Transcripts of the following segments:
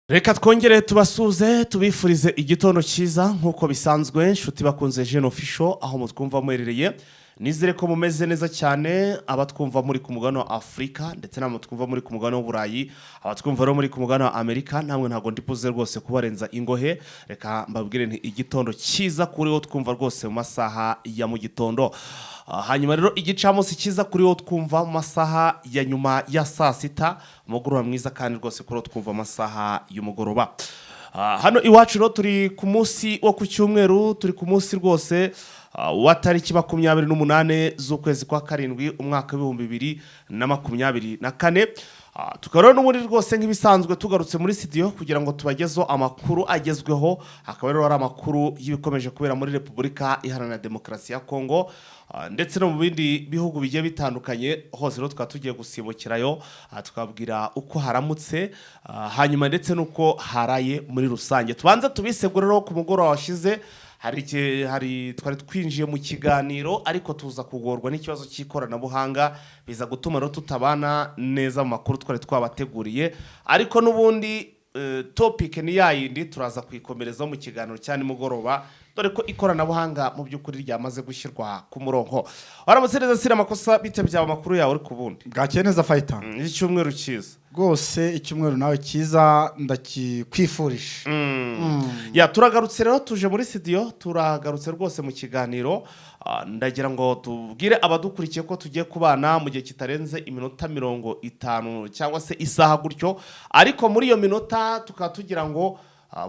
Reka twongere tubasuze, tubifurize igitondo cyiza nk'uko bisanzwe. Inshuti bakunze Jene Official, aho mutwumva muherereye, nizere ko mumeze neza cyane. Abatwumva muri ku mugabane wa Afurika ndetse n'abo twumva muri ku mugabane w'Uburayi, abatwumva rero muri ku mugabane wa Amerika, namwe ntabwo ndibuze rwose kubarenza ingohe. Reka mbabwire nti igitondo cyiza kuri wo twumva rwose mu masaha ya mu gitondo. Hanyuma rero igicamunsi cyiza kuri wo twumva mu masaha ya nyuma ya saa sita, umugoroba mwiza kandi rwose kuri wo twumva amasaha y'umugoroba. Hano iwacu rero turi ku munsi wo ku cyumweru, turi ku munsi rwose wa tariki 28 z'ukwezi kwa karindwi, umwaka w'2024. Tukaba rero n'ubundi rwose nk'ibisanzwe tugarutse muri studio kugira ngo tubagezeho amakuru agezweho, akaba rero ari amakuru y'ibikomeje kubera muri Repubulika Iharanira Demokarasi ya Kongo ndetse no mu bindi bihugu bigiye bitandukanye hose. Rero tukaba tugiye gusimbukirayo, tukababwira uko haramutse, hanyuma ndetse n'uko haraye muri rusange. Tubanze tubisegure rero, ku mugoroba washize hari twari twinjiye mu kiganiro, ariko tuza kugorwa n'ikibazo cy'ikoranabuhanga, biza gutuma rero tutabana neza mu makuru twari twabateguriye. Ariko n'ubundi topic ni yayindi, turaza kuyikomereza mu kiganiro cya nimugoroba, dore ko ikoranabuhanga mu by'ukuri ryamaze gushyirwa ku murongo. Waramutse neza, sira amakosa, bite byaba, amakuru yawe uri ku bundi? Bwakeye neza, fayita. Icyumweru cyiza. Rwose icyumweru nawe cyiza, ndakikwifurije. Ya, turagarutse rero, tuje muri studio, turagarutse rwose mu kiganiro. Ndagira ngo tubwire abadukurikiye ko tugiye kubana mu gihe kitarenze iminota 50 cyangwa se isaha gutyo, ariko muri iyo minota tukaba tugira ngo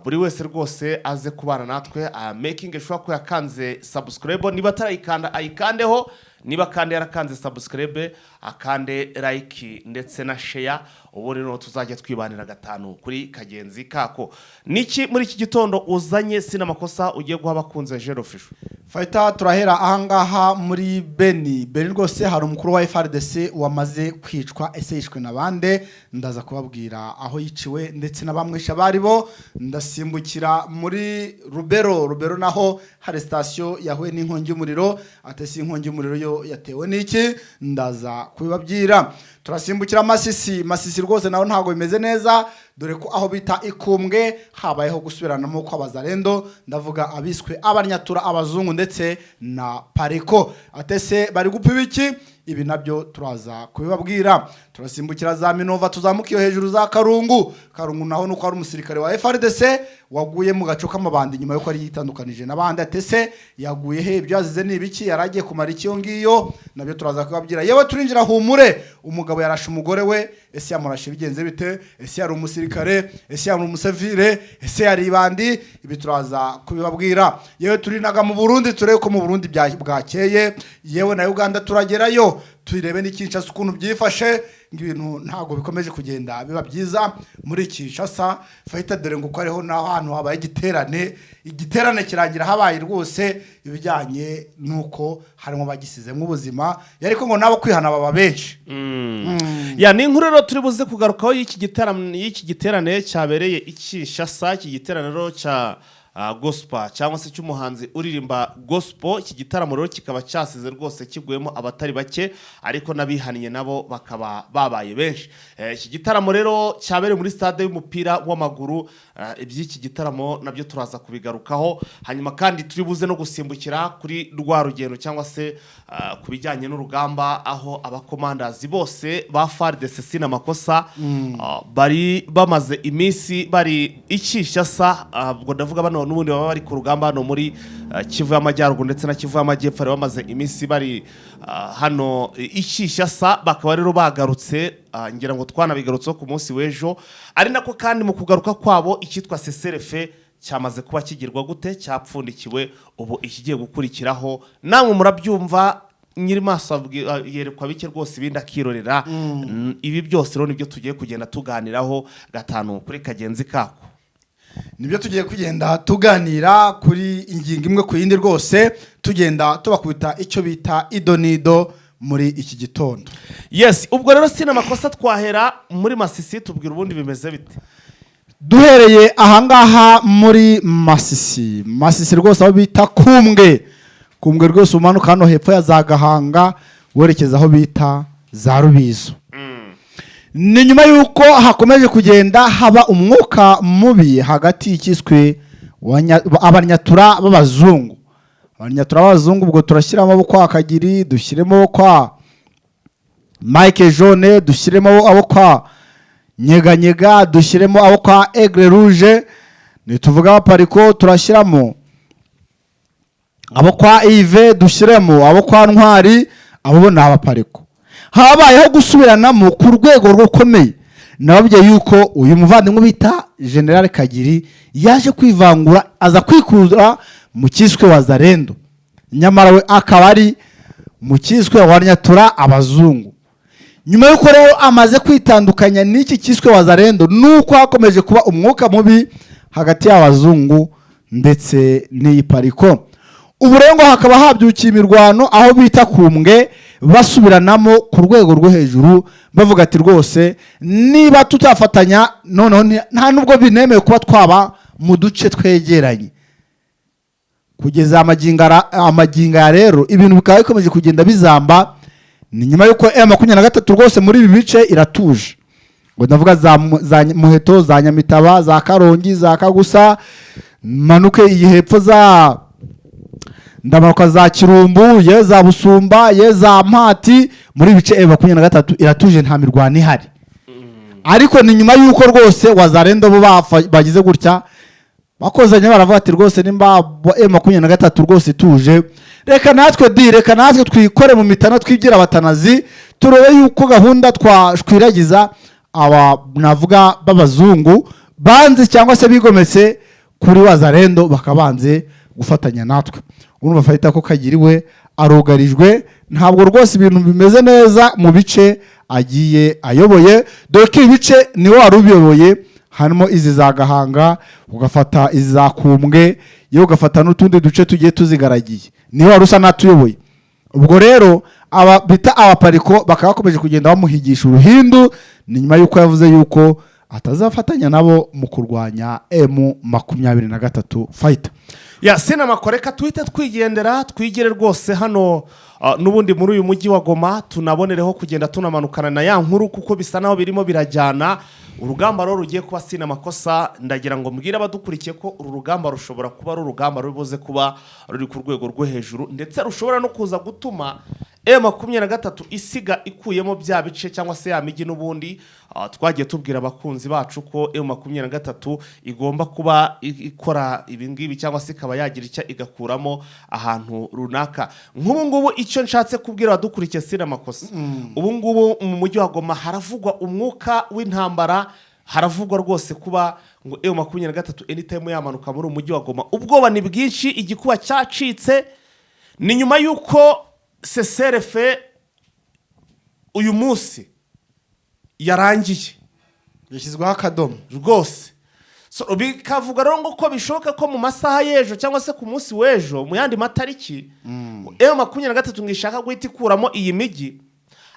buri wese rwose aze kubana natwe, making sure ko yakanze subscribe. Niba atarayikanda ayikandeho, niba kandi yarakanze subscribe akande like ndetse na share. Ubu rero tuzajya twibanira gatanu kuri kagenzi kako. Niki muri iki gitondo uzanye, sina makosa, ugiye guha abakunze Jero Official? Fayita, turahera ahangaha muri Beni. Beni rwose hari umukuru wa FARDC wamaze kwicwa. Ese yishwe na bande? Ndaza kubabwira aho yiciwe ndetse n'abamwishe abari bo. Ndasimbukira muri Rubero. Rubero naho hari sitasiyo yahuye n'inkongi y'umuriro. Atese inkongi y'umuriro yo yatewe n'iki? Ndaza kubibabwira. Turasimbukira Masisi. Masisi rwose naho ntabwo bimeze neza, dore ko aho bita Ikumbwe habayeho gusubiranamo kw'abazarendo, ndavuga abiswe Abanyatura, abazungu ndetse na Pareko. Atese bari gupfa ibiki? Ibi nabyo turaza kubibabwira. Turasimbukira za Minova, tuzamuka iyo hejuru za Karungu. Karungu naho nuko hari umusirikare wa FARDC waguye mu gaco k'amabandi nyuma yuko yari yitandukanije n'abandi. Atese yaguye he? Ibyo yazize ni ibiki? Yari agiye kumara iki iyo ngiyo? Nabyo turaza kubabwira. Yewe, turinjira Humure, umugabo yarashe umugore we. Ese yamurashe bigenze bite? Ese yari umusirikare? Ese yari umusivile? Ese yari ibandi? Ibi turaza kubibabwira. Yewe, turinaga mu Burundi, turebe ko mu Burundi bwakeye. Yewe, na Uganda turagerayo, turebe n'ikinshasa ukuntu byifashe. Ngo ibintu ntabwo bikomeje kugenda biba byiza muri Kinshasa, fayita, dore ngo uko ariho naho hantu habaye igiterane, igiterane kirangira habaye rwose ibijyanye n'uko harimo bagisizemo ubuzima, ariko ngo nabo kwihana baba benshi. Ya, ni inkuru rero turi buze kugarukaho y'iki gitaramo, y'iki giterane cyabereye i Kinshasa. Iki giterane rero cya gospel cyangwa se cy'umuhanzi uririmba gospel. Iki gitaramo rero kikaba cyasize rwose kiguyemo abatari bake, ariko n'abihannye nabo bakaba babaye benshi. Iki gitaramo rero cyabereye muri stade y'umupira w'amaguru. Iby'iki gitaramo nabyo turaza kubigarukaho. Hanyuma kandi turi buze no gusimbukira kuri rwa rugendo cyangwa se ku bijyanye n'urugamba, aho abakomandazi bose ba FARDC, sina makosa, bari bamaze iminsi bari i Kinshasa. Ubwo ndavuga bano n'ubundi baba bari ku rugamba hano muri Kivu y'Amajyaruguru ndetse na Kivu y'Amajyepfo, bari bamaze iminsi bari hano i Kinshasa, bakaba rero bagarutse. Ngira ngo twanabigarutseho ku munsi w'ejo. Ari nako kandi mu kugaruka kwabo icyitwa cessez-le-feu cyamaze kuba kigirwa gute, cyapfundikiwe. Ubu ikigiye gukurikiraho namwe murabyumva, nyiri maso yerekwa bike rwose, ibindi akirorera. Ibi byose rero nibyo tugiye kugenda tuganiraho gatanu kuri kagenzi kako. Nibyo tugiye kugenda tuganira kuri ingingo imwe ku yindi rwose, tugenda tubakubita icyo bita idonido muri iki gitondo. Yes, ubwo rero sina amakosa, twahera muri Masisi, tubwira ubundi bimeze bite? Duhereye ahangaha muri Masisi. Masisi rwose aho bita Kumbwe. Kumbwe rwose umanuka hano hepfo ya za Gahanga werekeza aho bita za Rubizo. Ni nyuma y'uko hakomeje kugenda haba umwuka mubi hagati y'ikiswe abanyatura b'abazungu. Abanyatura b'abazungu, ubwo turashyiramo abo kwa Kagiri, dushyiremo kwa Mike Jone, dushyiremo abo kwa Nyeganyega, dushyiremo abo kwa Aigle Rouge. Nituvuga abapariko, turashyiramo abo kwa Ive, dushyiremo abo kwa Ntwari. Abo bo ni abapariko. Habayeho gusubiranamo ku rwego rukomeye. Nababwiye yuko uyu muvandimwe bita General Kagiri yaje kwivangura, aza kwikura mu cyiswe Wazalendo, nyamara we akaba ari mu cyiswe Wanyatura abazungu. Nyuma y'uko rero amaze kwitandukanya n'iki cyiswe Wazalendo, nuko hakomeje kuba umwuka mubi hagati y'abazungu ndetse n'iyi pariko. Ubu rero ngo hakaba habyukiye imirwano aho bita Kumbwe, basubiranamo ku rwego rwo hejuru, bavuga ati: "Rwose niba tutafatanya, noneho nta nubwo binemewe kuba twaba mu duce twegeranye." Kugeza amagingo aya rero, ibintu bikaba bikomeje kugenda bizamba. Ni nyuma y'uko M23 rwose muri ibi bice iratuje, ngo ndavuga za Muheto, za Nyamitaba, za Karongi, za Kagusa, manuke iyi hepfo, za ndamanuka, za Kirumbu, ye za Busumba, ye za Mpati, muri ibi bice M23 iratuje, nta mirwano ihari. Ariko ni nyuma y'uko rwose Wazalendo bo bagize gutya, bakozanye, baravuga ati: "Rwose nimba M23 rwose ituje, reka natwe di, reka natwe twikore mu mitana, twigira abatanazi, turebe yuko gahunda twashwiragiza aba navuga b'abazungu banze cyangwa se bigometse kuri Wazalendo, bakabanze gufatanya natwe." Urumva fahita ko Kagiriwe arugarijwe, ntabwo rwose ibintu bimeze neza mu bice agiye ayoboye, dore ko ibi bice niwe wari ubiyoboye, harimo izi za Gahanga, ugafata izi za Kumbwe, yewe ugafata n'utundi duce tugiye tuzigaragiye, niwe wari usa n'atuyoboye. Ubwo rero aba bita abapariko bakaba bakomeje kugenda bamuhigisha uruhindu. Ni nyuma y'uko yavuze yuko atazafatanya nabo mu kurwanya M23 fighter. Ya sinema, reka tuhite twigendera, twigire rwose hano n'ubundi muri uyu mujyi wa Goma, tunabonereho kugenda tunamanukana na ya nkuru, kuko bisa naho birimo birajyana. Urugamba rero rugiye kuba sina makosa. Ndagira ngo mbwire abadukurikiye ko uru rugamba rushobora kuba ari urugamba ruri buze kuba ruri ku rwego rwo hejuru, ndetse rushobora no kuza gutuma M23 isiga ikuyemo bya bice cyangwa se ya mijyi n'ubundi twagiye tubwira abakunzi bacu ko M23 igomba kuba ikora ibi ngibi cyangwa se ikaba yagira icyo igakuramo ahantu runaka. Nk'ubu ngubu icyo nshatse kubwira abadukurikiye, sina makosa, ubu ngubu mu mujyi wa Goma haravugwa umwuka w'intambara, haravugwa rwose kuba ngo M23 anytime yamanuka muri uyu mujyi wa Goma. Ubwoba ni bwinshi, igikuba cyacitse. Ni nyuma y'uko cessez-le-feu uyu munsi yarangiye. Yashyizweho akadomo. Rwose. So, bikavuga rero ngo ko bishoboka ko mu masaha y'ejo cyangwa se ku munsi w'ejo, mu yandi matariki, M23 ngo ishaka guhita ikuramo iyi mijyi.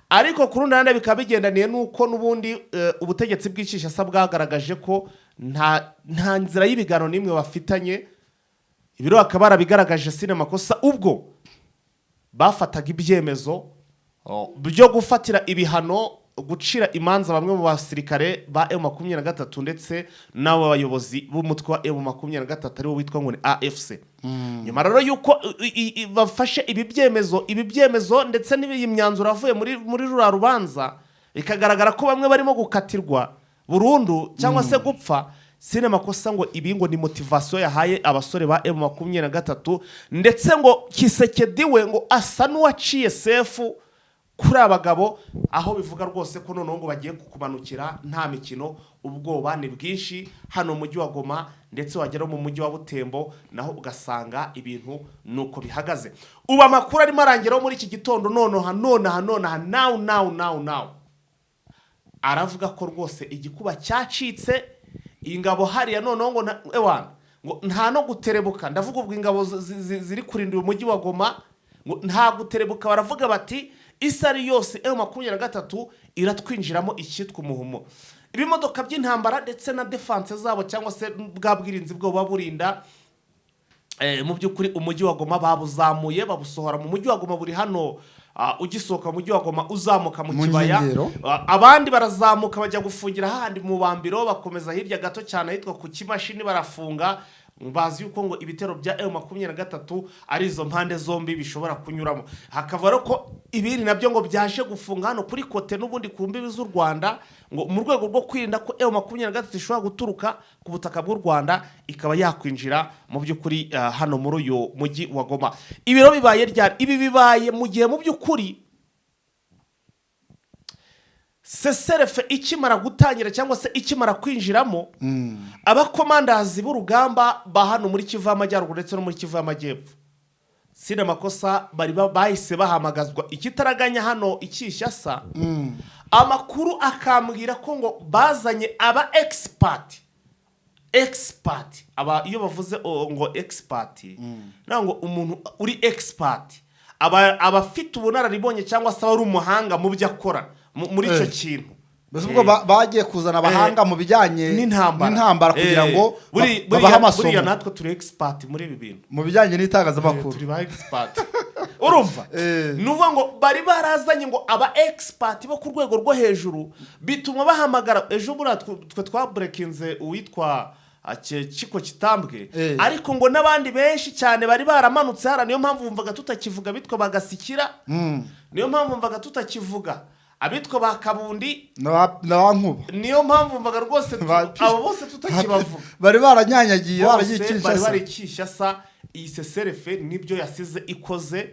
Ariko ku rundi ruhande bikaba bigendaniye n'uko n'ubundi ubutegetsi bw'i Kinshasa bwagaragaje ko nta nzira y'ibiganiro n'imwe bafitanye. Ibiro bakaba barabigaragaje, sina makosa, ubwo bafataga ibyemezo byo gufatira ibihano, gucira imanza bamwe mu basirikare ba M23 ndetse n'abo bayobozi b'umutwe wa M23, ariwo witwa ngo ni AFC. Nyuma rero y'uko bafashe ibi byemezo ndetse n'iyi myanzuro avuye muri ruriya rubanza, bikagaragara ko bamwe barimo gukatirwa burundu cyangwa se gupfa, sine makosa, ngo ibi ngo ni motivation yahaye abasore ba M23, ndetse ngo Tshisekedi we ngo asa n'uwaciye sefu kuri aba bagabo, aho bivuga rwose ko noneho ngo bagiye kukumanukira nta mikino. Ubwoba ni bwinshi hano mu mujyi wa Goma, ndetse wagera mu mujyi wa Butembo naho ugasanga ibintu nuko bihagaze. Ubu amakuru arimo arangeraho muri iki gitondo, nonaha nonaha nonaha, now now now now, aravuga ko rwose igikuba cyacitse. Ingabo hariya noneho ngo ewana, ngo nta no guterebuka. Ndavuga ubwo ingabo ziri kurinda uyu mujyi wa Goma, ngo nta guterebuka. Baravuga bati: "Isari yose M23 iratwinjiramo icyitwa umuhumo." Ibimodoka by'intambara ndetse na défense zabo cyangwa se bwa bwirinzi bwabo buba burinda mu by'ukuri umujyi wa Goma, babuzamuye, babusohora mu mujyi wa Goma, buri hano. ugisohoka mu mujyi wa Goma uzamuka mu Mu kibaya. nkengero. Abandi barazamuka bajya gufungira hahandi mu Bambiro, bakomeza hirya gato cyane ahitwa ku Kimashini barafunga. Bazi yuko ngo ibitero bya M23 ari izo mpande zombi bishobora kunyuramo. Hakava rero ko ibindi nabyo ngo byaje gufunga hano kuri côté n'ubundi ku mbibi z'u Rwanda, ngo mu rwego rwo kwirinda ko M23 ishobora guturuka ku butaka bw'u Rwanda ikaba yakwinjira mu by'ukuri hano muri uyu mujyi wa Goma. Ibiro bibaye ryari? Ibi bibaye mu gihe mu by'ukuri cessez-le-feu ikimara gutangira cyangwa se ikimara kwinjiramo, abakomandazi b'urugamba ba hano muri Kivu y'Amajyaruguru ndetse no muri Kivu y'Amajyepfo, sina amakosa, bari bahise bahamagazwa ikitaraganya hano i Kinshasa. Amakuru akambwira ko ngo bazanye aba expert. Expert, aba iyo bavuze ngo expert, ngo umuntu uri expert aba afite ubunararibonye cyangwa se aba ari umuhanga mu byo akora muri icyo kintu. Mbese ubwo bagiye kuzana abahanga mu bijyanye n'intambara n'intambara kugira ngo babahe amasomo. Buriya natwe turi expert muri ibi bintu. Mu bijyanye n'itangazamakuru. Turi ba expert, urumva? Ni ukuvuga ngo bari barazanye ngo aba expert bo ku rwego rwo hejuru, bituma bahamagara ejo. Buriya twe twaburekinze uwitwa Chiko Kitambwe, ariko ngo n'abandi benshi cyane bari baramanutse hariya. Niyo mpamvu wumvaga tutakivuga bitwa bagasikira, niyo mpamvu wumvaga tutakivuga abitwa ba Kabundi, na ba Nkuba. Niyo mpamvu wumvaga rwose abo bose tutakibavuga. Bari baranyanyagiye, baragiye Bose bari Kinshasa. bari Kinshasa. Iyi cessez-le-feu nibyo yasize ikoze,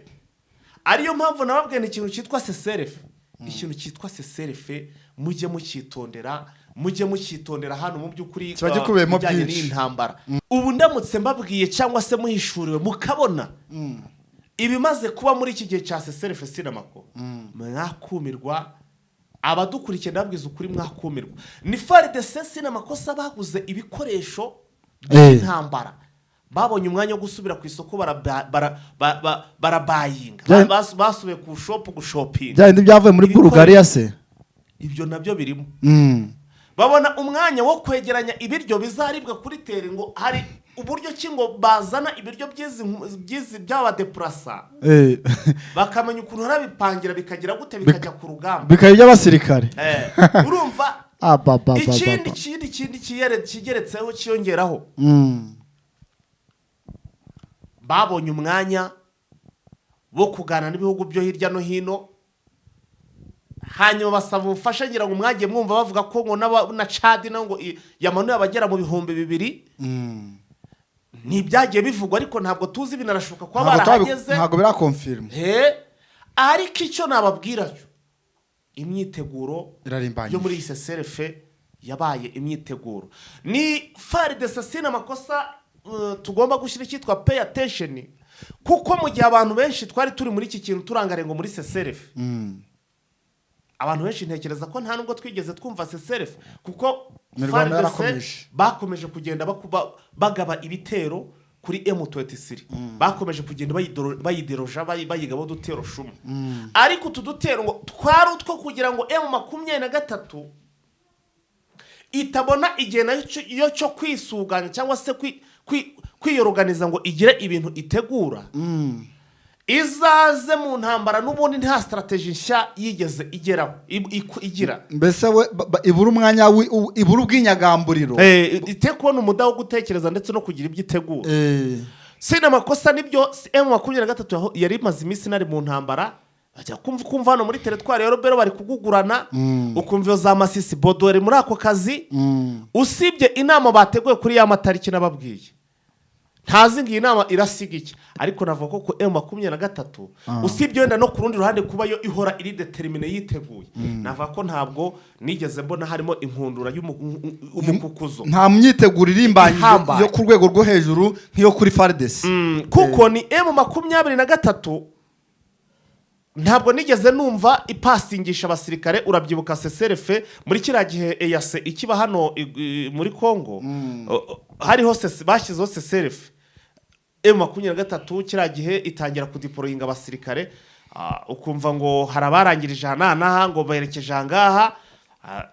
ariyo mpamvu nababwiye ni ikintu cyitwa cessez-le-feu. Ikintu cyitwa cessez-le-feu mujye mucyitondera, mujye mucyitondera hano mu by'ukuri. Kiba gikubiyemo Bijyanye byinshi. n'iyi ntambara, ubu ndamutse mbabwiye cyangwa se muhishuriwe mukabona ibimaze kuba muri iki gihe cya cessez-le-feu, sinamako mwakumirwa. Abadukurikiye, ndababwiza ukuri, mwakumirwa. Ni FARDC, sinamakosa, baguze ibikoresho by'intambara, babonye umwanya wo gusubira ku isoko, barabayinga. Basubiye ku shop gushopinga. Bya bindi byavuye muri Bulugariya se? Ibyo nabyo birimo. Babona umwanya wo kwegeranya ibiryo bizaribwa kuri terrain, ngo hari uburyo ki ngo bazana ibiryo by'izi by'abadepurasa, bakamenya ukuntu barabipangira, bikagira gute, bikajya ku rugamba. Bikaba iby'abasirikare. Urumva? Ababababa. Ikindi kigeretseho cyiyongeraho, babonye umwanya wo kuganira n'ibihugu byo hirya no hino, hanyuma basaba ubufasha. Ngira ngo mwagiye mwumva bavuga ko ngo na Chad nayo ngo yamanuye abagera mu 2000. Ntibyagiye bivugwa, ariko ntabwo tuzi, binarashoboka kuba Ntabwo barahageze. Ntabwo birakonfirma. He, ariko icyo nababwira cyo, imyiteguro Irarimbanyije. yo muri iyi cessez-le-feu yabaye imyiteguro. Ni FARDC, sina amakosa, tugomba gushyira icyitwa pay attention, kuko mu gihe abantu benshi twari turi muri iki kintu turangare ngo muri cessez-le-feu, abantu benshi ntekereza ko nta nubwo twigeze twumva cessez-le-feu, kuko Imirwano FARDC yarakomeje. bakomeje kugenda bagaba ibitero kuri M23, bakomeje kugenda bayideroja, bayigaba udutero shuma. Ariko utu dutero ngo twari utwo kugira ngo M23 itabona igihe nayo yo cyo kwisuganya cyangwa se kwiyoroganiza ngo igire ibintu itegura, izaze mu ntambara n'ubundi nta strategy nshya yigeze igeraho igira. Mbese we ibura umwanya ibura ubwinyagamburiro. Ite kubona umuda wo gutekereza ndetse no kugira ibyo itegura. Sina amakosa, nibyo, M23 yari imaze iminsi inari mu ntambara. Bajya kumva hano muri territoire ya Rubero bari kugugurana, ukumva iyo za Masisi Bodore muri ako kazi. Usibye inama bateguye kuri ya matariki nababwiye, ntazi ngo iyi nama irasiga iki, ariko navuga ko ku M23, usibye wenda no ku rundi ruhande kuba yo ihora iri déterminée, yiteguye, navuga ko ntabwo nigeze mbona harimo inkundura y'umukukuzo. Nta myiteguro irimbanyije Ihambaye. yo ku rwego rwo hejuru nk'iyo kuri FARDC. Kuko ni M23, ntabwo nigeze numva ipasingisha abasirikare. Urabyibuka cessez-le-feu muri kiriya gihe EAC ikiba hano muri Congo, hariho bashyizeho cessez-le-feu, M23 kiriya gihe itangira kudiporoyinga abasirikare. Ukumva ngo hari abarangirije aha n'aha n'aha, ngo berekeje aha ngaha.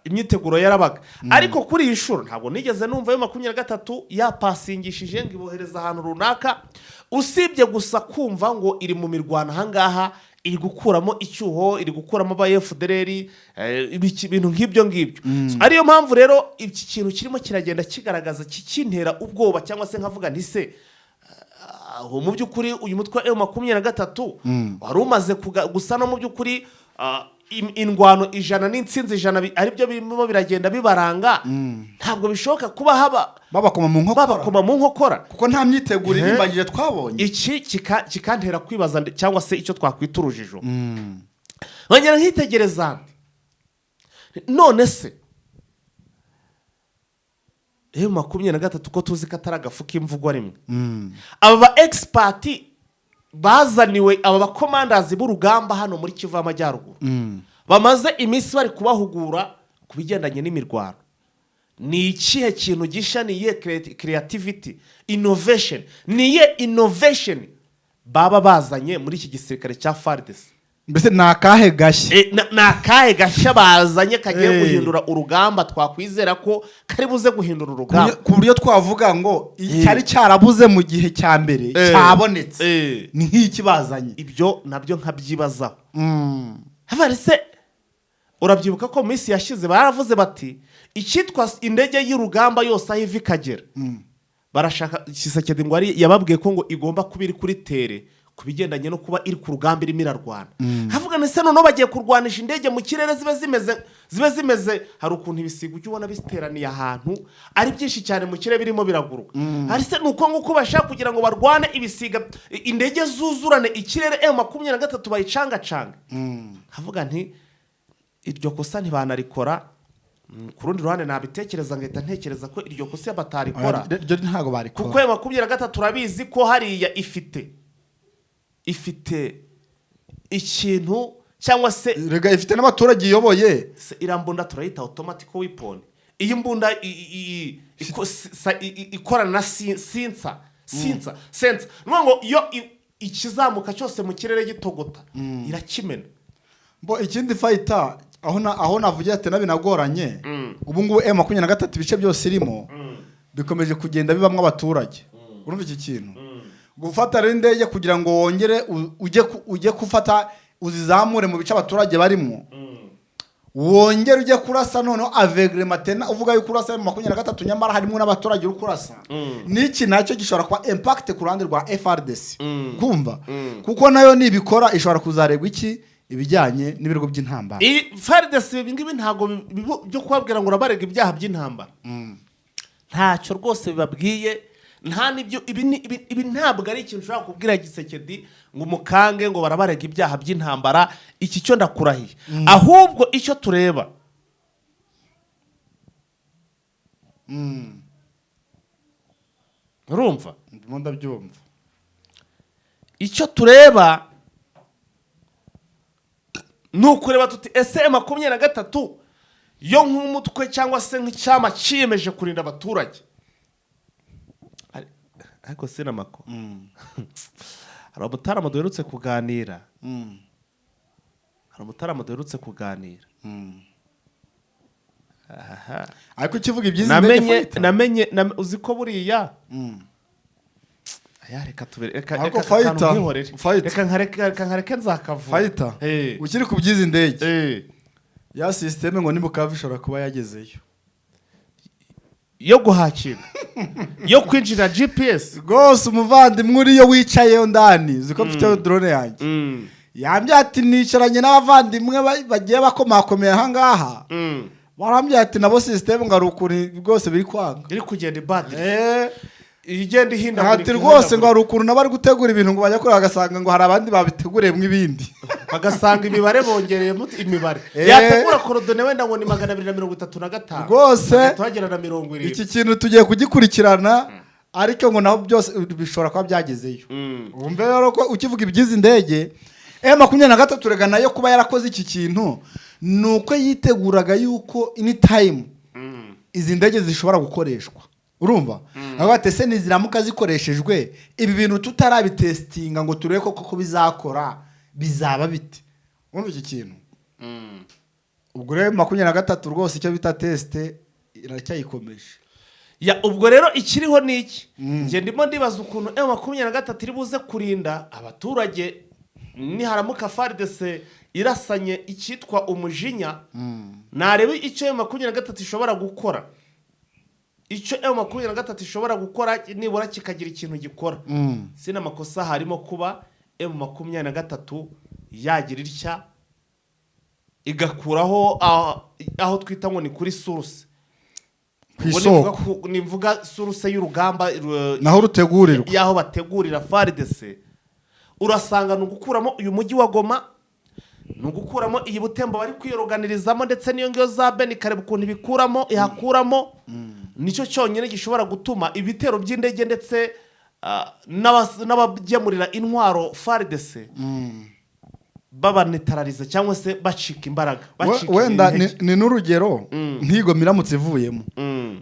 Imyiteguro yarabaga, ariko kuri iyi nshuro ntabwo nigeze numva ayo 23 yapasingishije ngo ibohereza ahantu runaka, usibye gusa kumva ngo iri mu mirwano aha ngaha. Iri gukuramo icyuho, iri gukuramo aba FDLR, ibintu nk'ibyo ngibyo. So, ariyo mpamvu rero iki kintu kirimo kiragenda kigaragaza kikintera ubwoba, cyangwa se nkavuga nti: "Se aho mu by'ukuri uyu mutwe wa M23 wari umaze gusa no mu by'ukuri indwano 100 n'intsinzi 100 aribyo birimo biragenda bibaranga, ntabwo bishoboka kuba haba babakoma mu nkokora." Babakoma mu nkokora. Kuko nta myiteguro irimbanyije twabonye. Iki kikantera kwibaza cyangwa se icyo twakwita urujijo, nkongera nkitegereza nti: "None se M23, ko tuzi ko atari agafu k'imvugwa rimwe, aba ba expert bazaniwe, aba bakomandazi b'urugamba hano muri Kivu y'Amajyaruguru, bamaze iminsi bari kubahugura ku bigendanye n'imirwano, ni ikihe kintu gishya, ni iyihe creativity, innovation, ni iyihe innovation baba bazanye muri iki gisirikare cya FARDC?" Mbese ni akahe gashya? Ni akahe gashya bazanye kagiye guhindura urugamba, twakwizera ko kari buze guhindura urugamba? Ku buryo twavuga ngo icyari cyarabuze mu gihe cya mbere cyabonetse, ni nk'iki bazanye? Ibyo nabyo nkabyibazaho. Habari se, urabyibuka ko mu minsi yashize baravuze bati icyitwa indege y'urugamba yose aho iva ikagera, barashaka Tshisekedi ngo ari yababwiye ko ngo igomba kuba iri kuri terrain ku bigendanye no kuba iri ku rugamba irimo irarwana. Havuga ndetse noneho bagiye kurwanisha indege mu kirere zibe zimeze, hari ukuntu ibisiga ujya ubona biteraniye ahantu ari byinshi cyane mu kirere birimo biraguruka. Hari se ni uko nguko bashaka kugira ngo barwane ibisiga, indege zuzurane ikirere, M23 bayicangacanga? Havuga nti iryo kosa ntibanarikora. Ku rundi ruhande nabitekereza ngahita ntekereza ko iryo kosa batarikora. Oya, ryo ntabwo barikora. Kuko M23 urabizi ko hariya ifite ikintu cyangwa se Rega ifite n'abaturage iyoboye. Se iriya mbunda turayita automatic weapon? Iyi mbunda ikorana na sensor, ni ukuvuga ngo iyo ikizamuka cyose mu kirere gitogota irakimena. Bo ikindi fighter aho navugira ati binagoranye, ubu ngubu M23 ibice byose irimo bikomeje kugenda bibamo abaturage. Urumva iki kintu, gufata rero indege kugira ngo wongere ujye gufata uzizamure mu bice abaturage barimo, wongere ujye kurasa noneho aveuglément tena, uvuga yuko urasa M23 nyamara harimo n'abaturage uri kurasa, n'iki nacyo gishobora kuba impact ku ruhande rwa FARDC, kumva kuko nayo nibikora ishobora kuzaregwa iki, ibijyanye n'ibirego by'intambara. Iyi FARDC, ibi ngibi ntabwo byo kubabwira ngo urabarega ibyaha by'intambara, ntacyo rwose bibabwiye, nta n'ibyo. Ibi ntabwo ari ikintu ushobora kubwira Tshisekedi ngo umukange ngo barabarega ibyaha by'intambara. Iki cyo ndakurahiye. Ahubwo icyo tureba, urumva? Ndimo ndabyumva. Icyo tureba ni ukureba tuti: ese M23 yo nk'umutwe cyangwa se nk'icyama cyiyemeje kurinda abaturage? Ariko sinamako hari umutaramu duherutse kuganira, hari umutaramu duherutse kuganira. Aha. Ariko ukivuga iby'izi ndege, Namenye fighter. Namenye uzi ko buriya aya, reka tubere, reka Ariko reka akantu fighter, nkihorere. fighter. Reka nkareke nzakavuga. Fighter, ukiri ku by'izi ndege, ya système ngo nibukavu ishobora kuba yagezeyo. Yo guhakira, yo kwinjira GPS. Rwose umuvandimwe uriyo wicayeyo ndani, uzi ko mfite drone yanjye, yambwiye ati nicaranye n'abavandimwe bagiye bakomakomeye ahangaha, barambwiye ati nabo système ngo hari ukuntu rwose biri kwanga. Iri kugenda ibadiri, igenda ihindagurika. Ati rwose ngo hari ukuntu nabo bari gutegura ibintu, ngo bajya kureba bagasanga ngo hari abandi babiteguriyemo ibindi. Bagasanga imibare bongereyemo imibare, yategura coordonnées wenda ngo ni 235, Rwose, bagahita bagera na 70. Iki kintu tugiye kugikurikirana, ariko ngo naho byose bishobora kuba byagezeyo. Wumve rero ko ukivuga iby'izi ndege, M23 rega nayo kuba yarakoze iki kintu ni uko yiteguraga yuko anytime izi ndege zishobora gukoreshwa. Urumva aho bati: ese niziramuka zikoreshejwe, ibi bintu tutarabitesitinga ngo turebe ko koko bizakora, bizaba bite? Urumva iki kintu? Ubwo rero 23 rwose icyo bita test iracyayikomeje. Ya, ubwo rero ikiriho ni iki: njye ndimo ndibaza ukuntu M23 iri buze kurinda abaturage. Niharamuka FARDC irasanye icyitwa umujinya, narebe icyo M23 ishobora gukora, icyo M23 ishobora gukora nibura kikagira ikintu gikora. Sina makosa harimo kuba M23 yagira itya igakuraho aho twita ngo ni kuri source. Ku Ubwo nivuga isoko. Nivuga source y'urugamba naho rutegurirwa, y'aho bategurira FARDC, urasanga ni ugukuramo uyu mujyi wa Goma, ni ugukuramo iyi Butembo bari kwiyoganirizamo, ndetse n'iyo ngiyo za Beni ikareba ukuntu ibikuramo, ihakuramo. Nicyo cyonyine gishobora gutuma ibitero by'indege ndetse n'abagemurira intwaro FARDC babanetarariza cyangwa se bacika imbaraga, bacika Wenda intege. Ni n'urugero nk'iyi Goma iramutse ivuyemo,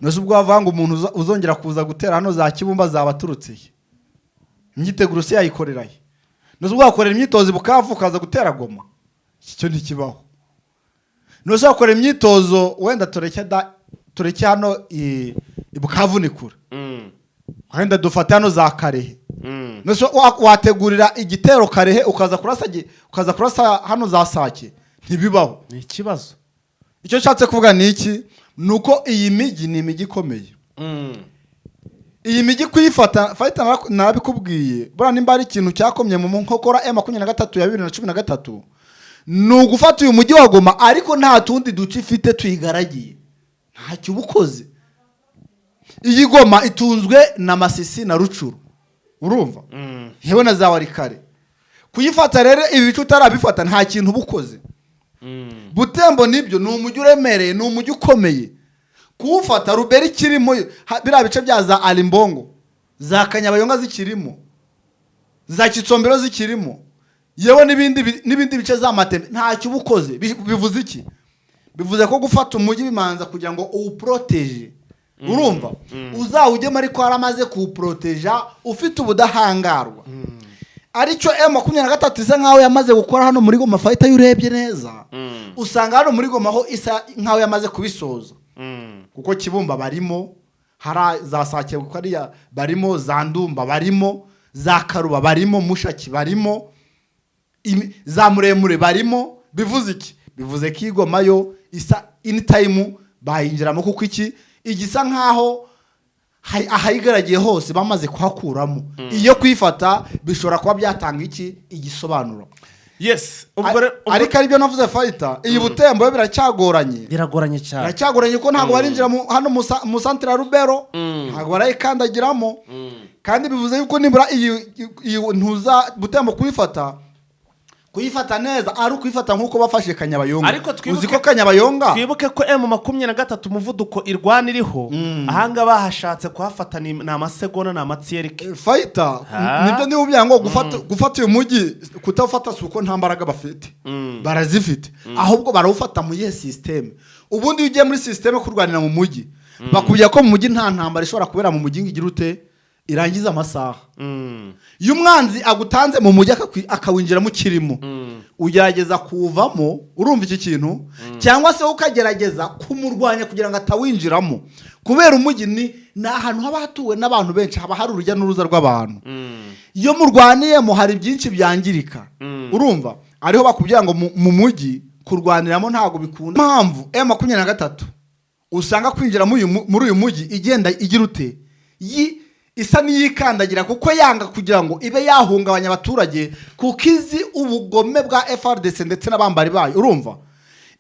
nose ubwo wavanga umuntu uzongera kuza gutera hano za Kibumba zaba aturutse he? Imyiteguro se yayikorera he? Nose ubwo wakorera imyitozo i Bukavu ukaza gutera Goma? Iki cyo ntikibaho. Nose wakorera imyitozo, wenda tureke da, tureke hano i Bukavu ni kure, wenda dufate hano za Karehe. Nose wategurira igitero Karehe ukaza kurasa hano za Sake? Ntibibaho. Ni ikibazo. Icyo nshatse kuvuga ni iki? Ni uko iyi mijyi ni imijyi ikomeye. Iyi mijyi kuyifata, fayita, narabikubwiye, buriya nimba ari ikintu cyakomye mu nkokora M23 ya 2013, ni ugufata uyu mujyi wa Goma ariko nta tundi duce ifite tuyigaragiye, ntacyo uba ukoze. Iyi Goma itunzwe na Masisi na Rucuru, urumva, yewe na za Warikare. Kuyifata rero ibi bice utarabifata, nta kintu uba ukoze. Butembo nibyo, ni umujyi uremereye, ni umujyi ukomeye kuwufata. Ruberi ikirimo, biriya bice bya za Arimbongo, za Kanyabayonga zikirimo, za Kitsombero zikirimo, yewe n'ibindi bice za Matembe, ntacyo uba ukoze. Bivuze iki? Bivuze ko gufata umujyi bimanza kugira ngo uwuporoteje, urumva, uzawujyemo ariko waramaze kuwuporoteja, ufite ubudahangarwa, aricyo M23 isa nkaho yamaze gukora hano muri Goma. Fayita, iyo urebye neza, usanga hano muri Goma ho isa nkaho yamaze kubisoza, kuko Kibumba barimo, hari za Sake hariya barimo, za Ndumba barimo, za Karuba barimo, Mushaki barimo, za Muremure barimo. Bivuze iki? Bivuze ko igoma yo isa anytime bayinjiramo, kuko iki igisa nkaho ahayigaragiye hose bamaze kuhakuramo. Iyo kuyifata bishobora kuba byatanga iki igisobanuro. Yes, ubwo Ariko aribyo navuze, fayita, iyi Butembo yo biracyagoranye. Biragoranye cyane. Biracyagoranye kuko ntabwo barinjira hano mu santire ya Rubero, ntabwo barayikandagiramo. Kandi bivuze yuko nibura iyi ntuza Butembo kuyifata neza ari ukuyifata nk'uko bafashe Kanyabayonga. Ariko Uzi ko Kanyabayonga twibuke ko M23 umuvuduko irwana iriho, ahangaha bahashatse kuhafata ni amasegonda, ni amatsiyerike. Fayita, nibyo niba ubyanga ngo gufata uyu mujyi, kutawufata si uko nta mbaraga bafite, barazifite, ahubwo barawufata mu iyihe système? Ubundi iyo ugiye muri système kurwanira mu mujyi, bakubwira ko mu mujyi nta ntambara ishobora kubera mu mujyi ngo igire ute, irangize amasaha. Iyo umwanzi agutanze mu mujyi akawinjiramo ukirimo, ugerageza kuwuvamo, urumva iki kintu, cyangwa se ukagerageza kumurwanya kugira ngo atawinjiramo, kubera umujyi ni ahantu haba hatuwe n'abantu benshi, haba hari urujya n'uruza rw'abantu. Iyo murwaniyemo hari byinshi byangirika, urumva. Ariho bakubwira ngo mu mujyi kurwaniramo ntabwo bikunda. Impamvu M23 usanga kwinjira muri uyu mujyi igenda igira ute, isa n'iyikandagira, kuko yanga kugira ngo ibe yahungabanya abaturage, kuko izi ubugome bwa FARDC ndetse n'abambari bayo, urumva.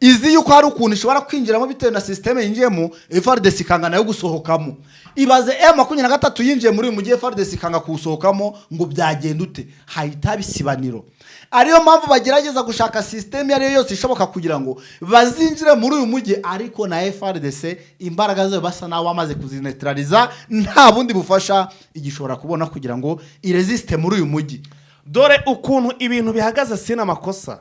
Izi yuko hari ukuntu ishobora kwinjiramo bitewe na système yinjiyemo, FARDC ikanga nayo gusohokamo. Ibaze M23 yinjiye muri uyu mujyi, FARDC ikanga kuwusohokamo, ngo byagenda ute? Hahita haba isibaniro. Ariyo mpamvu bagerageza gushaka système iyo ari yo yose ishoboka kugira ngo bazinjire muri uyu mujyi, ariko na FARDC imbaraga zayo basa naho bamaze kuzinetraliza, nta bundi bufasha igishobora kubona kugira ngo iresiste muri uyu mujyi. Dore ukuntu ibintu bihagaze, sina amakosa,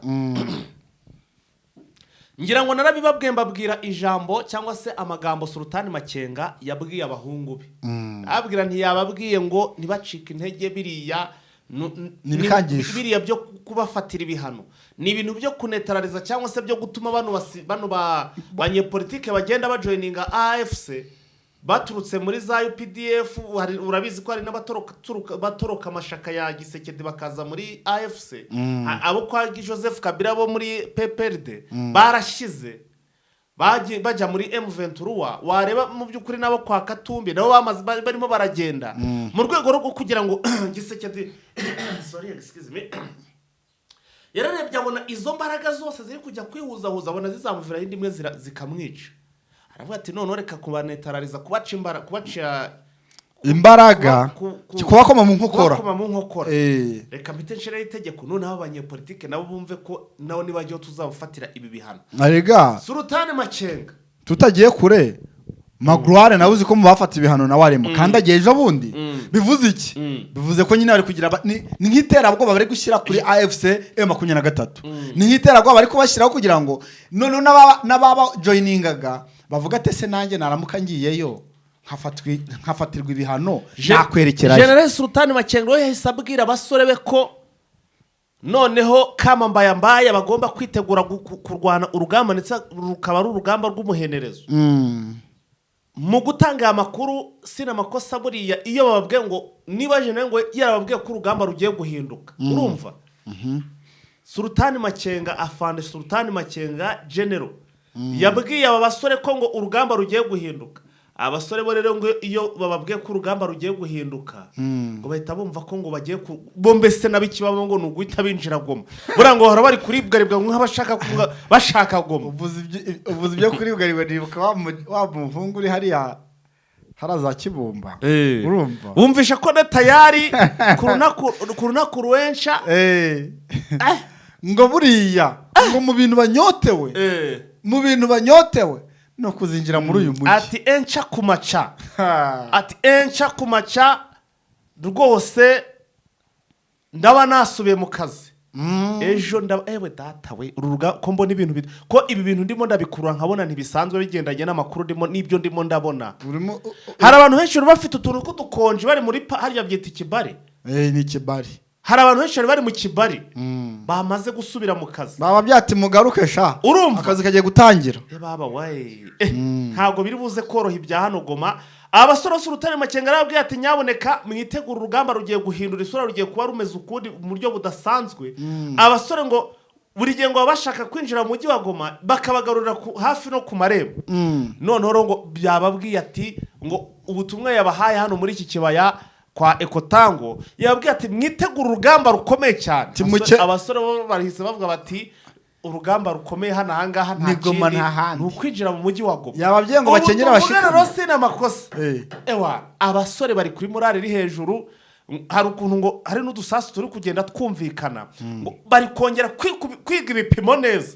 ngira ngo narabibabwiye, mbabwira ijambo cyangwa se amagambo Sultani Makenga yabwiye abahungu be. Ababwira, ntiyababwiye ngo ntibacike intege, biriya Ni ibikangisho. Biriya byo kubafatira ibihano ni ibintu byo kunetarariza cyangwa se byo gutuma bano banyepolitike bagenda bajoyininga AFC. Baturutse muri za UPDF. Urabizi ko hari n'abatoroka amashaka ya Tshisekedi bakaza muri AFC. Abo kwa Joseph Kabila bo muri PPRD barashize, bajya muri M23. Wareba mu by'ukuri nabo kwa Katumbi nabo bamaze barimo baragenda mu rwego rwo kugira ngo Tshisekedi, sorry, excuse me, yararebye abona izo mbaraga zose ziri kujya kwihuzahuza, abona zizamuviraho indi imwe zikamwica. Aravuga ati: "Noneho reka kubanetarariza, kubaca imbara, kubaca Imbaraga, kubakoma mu nkokora." Kubakoma mu nkokora. Reka mpite nshiraho itegeko, noneho abanyepolitike nabo bumve ko nabo nibajyaho tuzabafatira ibi bihano. Arega. Sultani Makenga. Tutagiye kure, Magloire nawe uzi ko mu bafata ibihano nawe arimo, kandi agiye ejo bundi. Bivuze iki? Bivuze ko nyine bari kugira ni nk'iterabwoba bari gushyira kuri AFC M23, ni nk'iterabwoba bari kubashyiraho kugira ngo noneho n'ababa joiningaga bavuga ati: "Ese nanjye naramuka ngiyeyo nkafatirwa ibihano, nakwerekerayo?" General Sultani Makenga we yahise abwira abasore be ko noneho kama mbaya mbaya bagomba kwitegura kurwana urugamba, ndetse rukaba ari urugamba rw'umuhenerezo. Mu gutanga aya makuru, sina amakosa, buriya iyo bababwiye ngo niba General ngo yarababwiye ko urugamba rugiye guhinduka, urumva Sultani Makenga, afande Sultani Makenga General yabwiye aba basore ko ngo urugamba rugiye guhinduka. Abasore bo rero ngo iyo bababwiye ko urugamba rugiye guhinduka, ngo bahita bumva ko ngo bagiye ku bo mbese n'abikibamo ngo ni uguhita binjira Goma. Buriya ngo bahora bari kuribwaribwa nk'abashaka bashaka Goma. Uvuze ibyo kuribwaribwa, nibuka wa muhungu uri hariya hariya za Kibumba, urumva? Bumvisha ko na tayari kuruna kuruwensha. Ngo buriya ngo mu bintu banyotewe, mu bintu banyotewe no kuzinjira muri uyu mujyi. Ati enca kumaca. Ha. Ati enca kumaca rwose, ndaba nasubiye mu kazi ejo. Ndaba, ewe data we, uru ko mbona ibintu ko ibi bintu ndimo ndabikurura nkabona ntibisanzwe, bigendanye n'amakuru ndimo n'ibyo ndimo ndabona. Urimo Hari abantu benshi bari bafite utuntu tw'udukonji bari muri hariya byita ikibari. Ni ikibari. Hari abantu benshi bari bari mu kibari bamaze gusubira mu kazi. Baba byati: "Mugaruke sha." Urumva? Akazi kagiye gutangira. Baba we, ntabwo biri buze koroha ibya hano Goma. Abasore bose Urutare Makenga arababwiye ati: "Nyaboneka mwitegure, urugamba rugiye guhindura isura, rugiye kuba rumeze ukundi mu buryo budasanzwe." Abasore ngo buri gihe ngo baba bashaka kwinjira mu mujyi wa Goma, bakabagarurira hafi no ku marembo. Noneho rero ngo byababwiye ati ngo ubutumwa yabahaye hano muri iki kibaya kwa Ekotango, yababwiye ati: "Mwitegure urugamba rukomeye cyane." Abasore bo barahise bavuga bati: "Urugamba rukomeye hano ahangaha nta Ni Goma, kindi, nta handi." ni ukwinjira mu mujyi wa Goma." Yababwiye ngo Ubu bakenyere tuvugana bashikame. rero si n'amakosa. Ewa, abasore bari kuri morale iri hejuru. Hari ukuntu ngo hari n'udusasu turi kugenda twumvikana, ngo bari kongera kwiga ibipimo neza.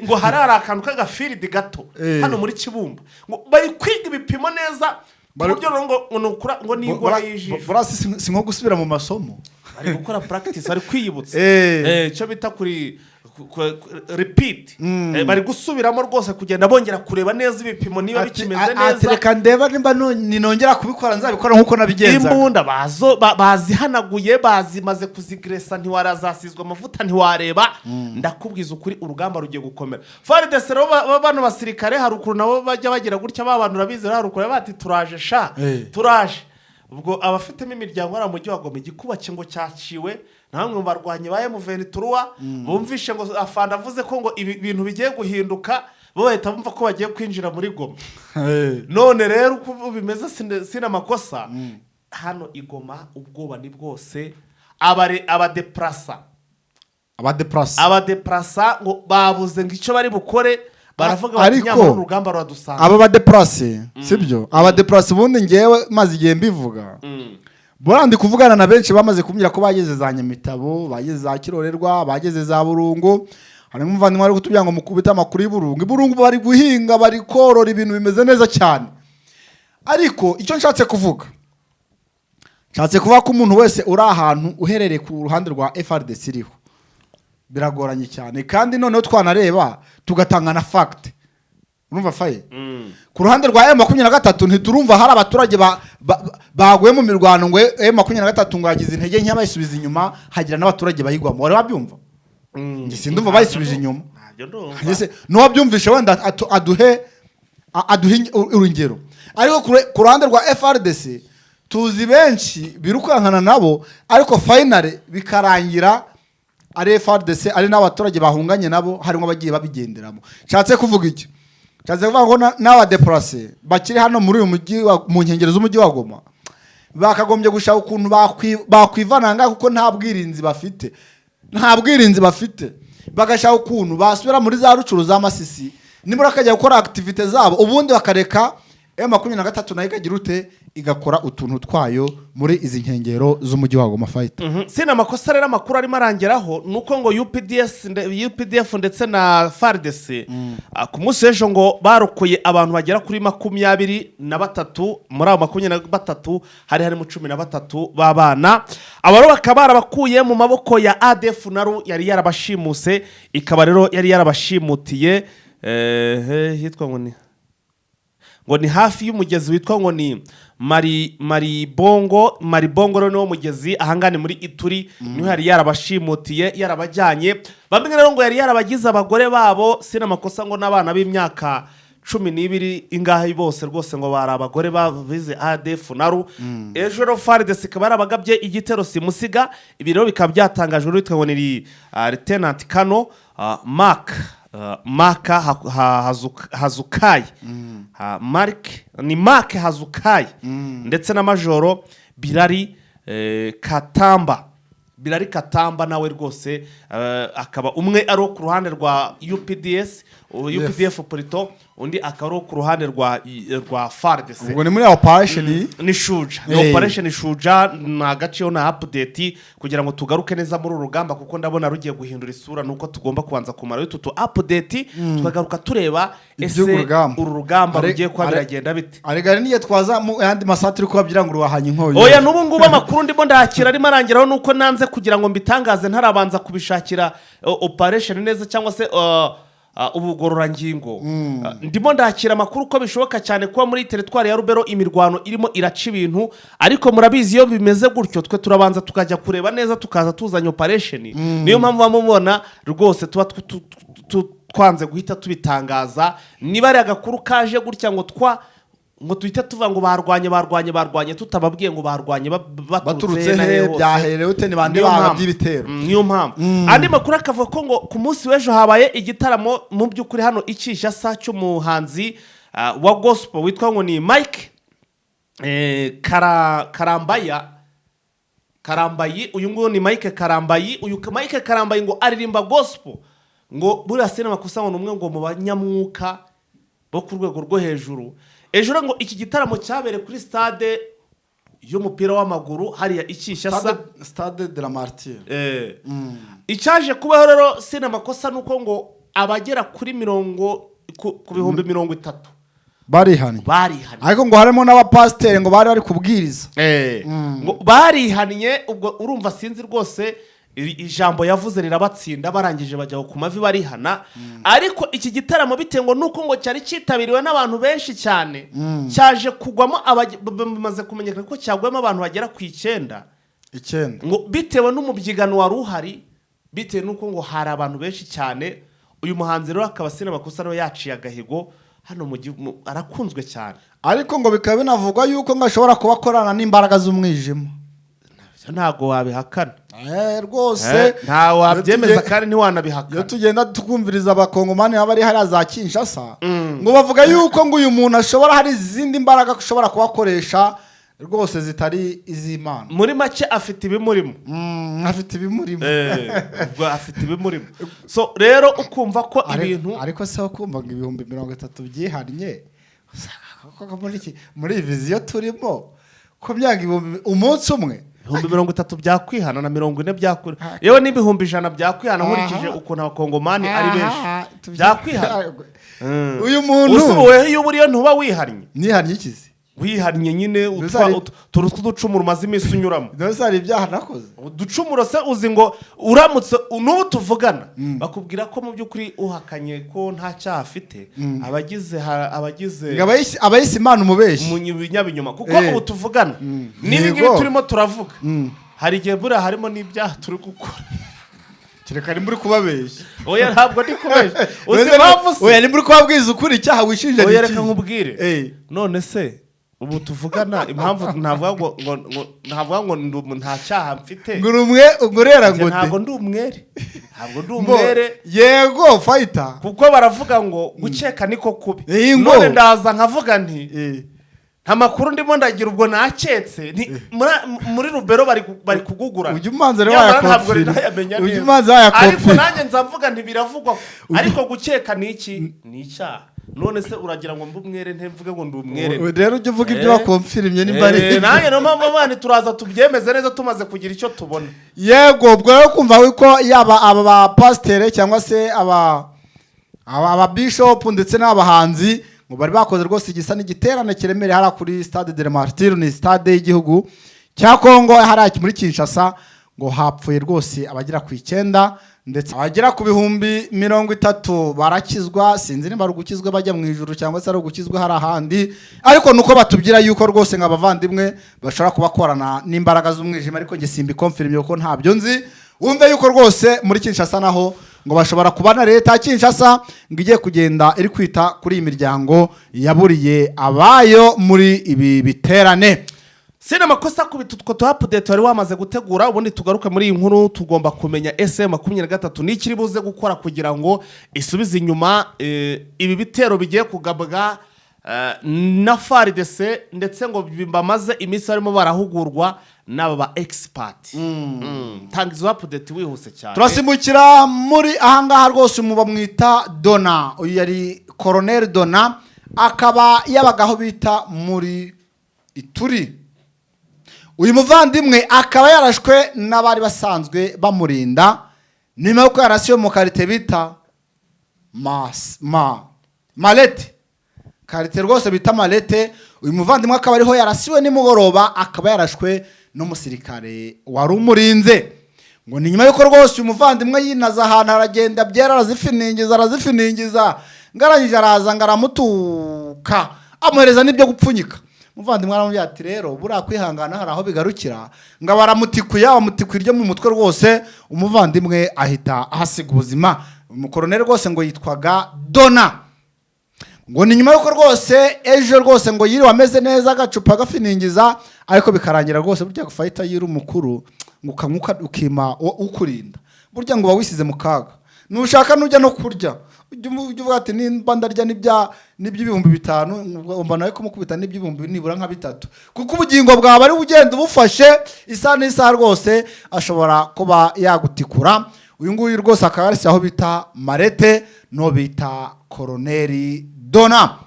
Ngo hari akantu k'agafiridi gato hano muri Kibumba, ngo bari kwiga ibipimo neza ku buryo rero ngo ni ngo ni ingoro y'ijisho. Burasi si nko gusubira mu masomo. Bari gukora practice, bari kwiyibutsa. Icyo bita kuri repeat. Bari gusubiramo rwose, kugenda bongera kureba neza ibipimo niba bikimeze Ati neza. "Reka ndeba nimba ninongera kubikora nzabikora nk'uko nabigenzaga." Imbunda bazo bazihanaguye, bazimaze kuzigresa, ntiwarazasizwa amavuta, ntiwareba. Ndakubwiza ukuri, urugamba rugiye gukomera. FARDC rero bano basirikare hari ukuntu nabo bajya bagira gutya, ba bantu urabizi, hari ukuntu bati: "Turaje sha." Turaje. Ubwo abafitemo imiryango hariya mu mujyi wa Goma, igikuba cye ngo cyaciwe na bamwe mu barwanyi ba M23. Bumvishe ngo afande avuze ko ngo ibi bintu bigiye guhinduka, bo bahita bumva ko bagiye kwinjira muri Goma. None rero uko bimeze, sina amakosa, hano i Goma ubwoba ni bwose. Abare abadeplasa Abadeplasa. Abadeplasa ngo babuze ngo icyo bari bukore, baravuga bati: Ariko "Nyamara urugamba ruradusanga." Aba badeplase, sibyo? Abadeplase ubundi ngewe maze igihe mbivuga, buriya ndi kuvugana na benshi bamaze kumbwira ko bageze za Nyamitabo, bageze za Kirorerwa, bageze za Burungu. Hari nk'umuvandimwe wari kutubwira ngo mukubite amakuru y'Iburungu. Iburungu bari guhinga, bari korora, ibintu bimeze neza cyane. Ariko icyo nshatse kuvuga ko umuntu wese uri ahantu uherereye ku ruhande rwa FARDC iriho, biragoranye cyane. Kandi noneho twanareba tugatanga na fact, urumva faye, ku ruhande rwa M23 ntiturumva hari abaturage baguye mu mirwano ngo M23 ngo yagize intege nke bayisubiza inyuma, hagira n'abaturage bayigwamo. Wari wabyumva? Njye sindumva bayisubije inyuma. Ntabyo ndumva. Ese n'uwabyumvishe wenda aduhe urugero. Ariko ku ruhande rwa FARDC tuzi benshi birukankana nabo, ariko finally bikarangira ari FARDC, ari n'abaturage bahunganye nabo, harimo abagiye babigenderamo. Nshatse kuvuga iki? Nshatse kuvuga ngo n'abadeplacés bakiri hano muri uyu mujyi mu nkengero z'umujyi wa Goma bakagombye gushaka ukuntu bakwivana ngaha, kuko nta bwirinzi bafite, nta bwirinzi bafite. Bagashaka ukuntu basubira muri za Rutshuru, za Masisi, nibura bakajya gukora activités zabo, ubundi bakareka M23 nayo ikagira ute, igakora utuntu twayo muri izi nkengero z'umujyi wa Goma, fight. Sina amakosa rero, amakuru arimo arangeraho ni uko ngo UPDS UPDF ndetse na FARDC ku munsi w'ejo ngo barokoye abantu bagera kuri 23. Muri abo 23 hari harimo 13 b'abana. Aba rero bakaba barabakuye mu maboko ya ADF NALU yari yarabashimuse, ikaba rero yari yarabashimutiye hitwa ngo ni hafi y'umugezi witwa ngo ni Maribongo. Maribongo rero niwo mugezi ahangane muri Ituri, niho yari yarabashimutiye, yarabajyanye. Bamwe rero ngo yari yarabagize abagore babo, sina amakosa, ngo n'abana b'imyaka 12 ingahe bose rwose ngo bari abagore babize ADF NALU. Ejo rero FARDC ikaba yarabagabye igitero simusiga. Ibi rero bikaba byatangajwe n'uwitwa ngo ni Lieutenant Colonel Mark Hazukayi. Mark, ni Mark Hazukayi, ndetse na Majoro Birari Katamba. Birari Katamba nawe rwose akaba umwe ari uwo ku ruhande rwa UPDS, UPDF plutôt, undi akaba ari uwo ku ruhande rwa FARDC. Ubwo ni muri operation Ni Shuja, ni operation Shuja. Ni agaciyo na update kugira ngo tugaruke neza muri uru rugamba, kuko ndabona rugiye guhindura isura, nuko tugomba kubanza kumara utu update, tukagaruka tureba ese iby'uru rugamba. Uru rugamba rugiye kuba biragenda bite. Arega niyo twaza mu yandi masaha turi kubabwira ngo ruhahanye inkoyo. Oya, n'ubu ngubu amakuru ndimo ndakira arimo arangeraho, nuko nanze kugira ngo mbitangaze ntarabanza kubishakira operation neza cyangwa se ubugororangingo. Ndimo ndakira amakuru ko bishoboka cyane kuba muri teritwari ya Rubero imirwano irimo iraca ibintu, ariko murabizi iyo bimeze gutyo twe turabanza tukajya kureba neza, tukaza tuzanye operation. Niyo mpamvu mubona rwose tuba twanze guhita tubitangaza. Niba ari agakuru kaje gutya ngo twa ngo tuhite tuvuga ngo barwanye, barwanye, barwanye, tutababwiye ngo barwanye baturutse baturutse na he, he hose. Byaherewe ute, ni bande Niyo bagabye mpamvu. ibitero? Niyo mpamvu. Andi makuru akavuga ko ngo ku munsi w'ejo habaye igitaramo mu by'ukuri hano i Kinshasa cy'umuhanzi wa gospel witwa ngo ni Mike Karambaya Karambayi. Uyu nguyu ni Mike Karambayi. Uyu Mike Karambayi ngo aririmba gospel, ngo buriya sinema makosa ngo ni umwe ngo mu banyamwuka bo ku rwego rwo hejuru. Ejo rero ngo iki gitaramo cyabereye kuri stade y'umupira w'amaguru hariya i Kinshasa. Stade de la Martyr. Icyaje kubaho rero, sina amakosa, ni uko ngo abagera kuri mirongo ku 30,000 barihannye. Barihannye. Ariko ngo harimo n'abapasiteri ngo bari bari kubwiriza. Ngo barihannye. Ubwo urumva sinzi rwose, ijambo yavuze rirabatsinda, barangije bajya ku mavi barihana. Ariko iki gitaramo, bitewe ngo nuko ngo cyari cyitabiriwe n'abantu benshi cyane, cyaje kugwamo bimaze kumenyekana ko cyagwamo abantu bagera ku 9. 9. Ngo bitewe n'umubyigano wari uhari, bitewe n'uko ngo hari abantu benshi cyane. Uyu muhanzi rero akaba sina makosa nawe yaciye agahigo hano mu gihugu, arakunzwe cyane. Ariko ngo bikaba binavugwa yuko ngo ashobora kuba akorana n'imbaraga z'umwijima. Ibyo ntabwo wabihakana. Rwose. Ntawe wabyemeza kandi Iyo ntiwanabihakana. tugenda tukumviriza abakongomani baba bari hariya za Kinshasa, ngo bavuga yuko ngo uyu muntu ashobora, hari izindi mbaraga ashobora kubakoresha rwose zitari iz'Imana. Muri make afite ibimurimo. Afite ibimurimo. Ubwo afite ibimurimo, so rero ukumva ko ibintu Ariko se wo kumva ngo 30,000 byihannye, koko muri iyi vision turimo, ko myaka ibihumbi umunsi umwe? 30,000 byakwihana na 40 byakwihana, yewe n'100,000 byakwihana, nkurikije ukuntu abakongomani ari benshi. Byakwihana. Uyu muntu Usubuweho iyo uburiyo ntuba wihannye. Nihannye ikizi? Wihannye nyine Mbese utuntu tw'uducumuro umaze iminsi unyuramo. Mbese hari ibyaha nakoze? Uducumuro se uzi ngo uramutse n'ubu tuvugana bakubwira ko mu by'ukuri uhakanye ko nta cyaha afite abagize Ngo abayise Imana umubeshyi. Mu binyabinyoma, kuko ubu tuvugana n'ibi ngibi turimo turavuga, hari igihe buriya harimo n'ibyaha turi gukora. Kereka nimba uri kubabeshya. Oya, ntabwo ndi kubeshya. Uzi impamvu se? Oya, nimba uri kubabwiza ukuri, icyaha wishinja ni Oya, reka ikihe? nkubwire. None se ubu tuvugana, impamvu ntavuga ngo nta cyaha mfite? Ngo uri umwe, ngo urera Njye ngo ntabwo de. ndi umwere, ntabwo ndi Ngo, umwere. Yego, fayita. Kuko baravuga ngo gukeka niko kubi. Ngo. None ndaza nkavuga nti nta makuru ndimo ndagira, ubwo naketse. Muri Rubero bari kugugura. Ujya umanza rero Nyamara ntabwo wayakonfirima. ndayamenya Ujya neza. umanza Ariko wayakonfirima. nanjye nza mvuga nti biravugwa, ariko gukeka ni iki? Ni icyaha. None se uragira ngo mbe umwere ntemvuge ngo ndi umwere? Rero ujya uvuga ibyo wakonfirimye nimba ari Nanjye niyo mpamvu abana turaza tubyemeze neza tumaze kugira icyo tubona. Yego, ubwo rero kumva ko yaba aba ba pasiteri cyangwa se aba bishopu ndetse n'abahanzi ngo bari bakoze rwose igisa n'igiterane kiremereye hariya kuri Stade des Martyrs, ni stade y'igihugu cya Kongo hariya muri Kinshasa, ngo hapfuye rwose abagera ku 9, ndetse abagera ku 30,000 barakizwa. Sinzi niba ari ugukizwa bajya mu ijuru cyangwa se ari ugukizwa hari ahandi, ariko nuko batubwira yuko rwose nk'abavandimwe bashobora kubakorana n'imbaraga z'umwijima, ariko njye simbikonfirimye kuko ntabyo nzi. Wumve yuko rwose muri Kinshasa naho ngo bashobora kuba na leta ya Kinshasa ngo igiye kugenda iri kwita kuri iyi miryango yaburiye abayo muri ibi biterane. Sina amakosa kubita utwo tu update wari wamaze gutegura, ubundi tugaruke muri iyi nkuru. Tugomba kumenya ese M23 n'ikiri buze gukora kugira ngo isubize inyuma ibi bitero bigiye kugabwa na FARDC, ndetse ngo bamaze iminsi barimo barahugurwa n'aba ba expert. Tanga izo update wihuse cyane. Turasimbukira muri ahangaha rwose, mu bamwita Dona. Uyu yari Koroneri Dona, akaba yabaga aho bita muri Ituri. Uyu muvandimwe akaba yarashwe n'abari basanzwe bamurinda nyuma y'uko yarasiwe mu karite bita Malete, karite rwose bita Malete. Uyu muvandimwe akaba ariho yarasiwe nimugoroba, akaba yarashwe n'umusirikare wari umurinze. Ngo ni nyuma y'uko rwose uyu muvandimwe yinaza ahantu, aragenda byera arazifiningiza, arazifiningiza, ngo arangije araza ngo aramutuka, amuhereza n'ibyo gupfunyika. Umuvandimwe aramubwira ati: "Rero buriya kwihangana hari aho bigarukira." Ngo baramutikuye, bamutikuye iryo mu mutwe rwose, umuvandimwe ahita ahasiga ubuzima. Umukoroneri rwose ngo yitwaga Dona. Ngo ni nyuma y'uko rwose ejo rwose ngo yiriwe ameze neza, agacupa gafiningiza, ariko bikarangira rwose. Burya gufayita yiri umukuru ngo ukanywa ukima ukurinda, burya ngo uba wisize mu kaga. Nushaka nujya no kurya, ujye uvuga ati: "Nimba ndarya n'iby'ibihumbi 5, ngomba nawe kumukubita n'iby'ibihumbi nibura nka 3," kuko ubugingo bwawe ari ugenda ubufashe, isaha n'isaha rwose ashobora kuba yagutikura. Uyu nguyu rwose akaba ari aho bita Marete, no bita Koroneri Dona.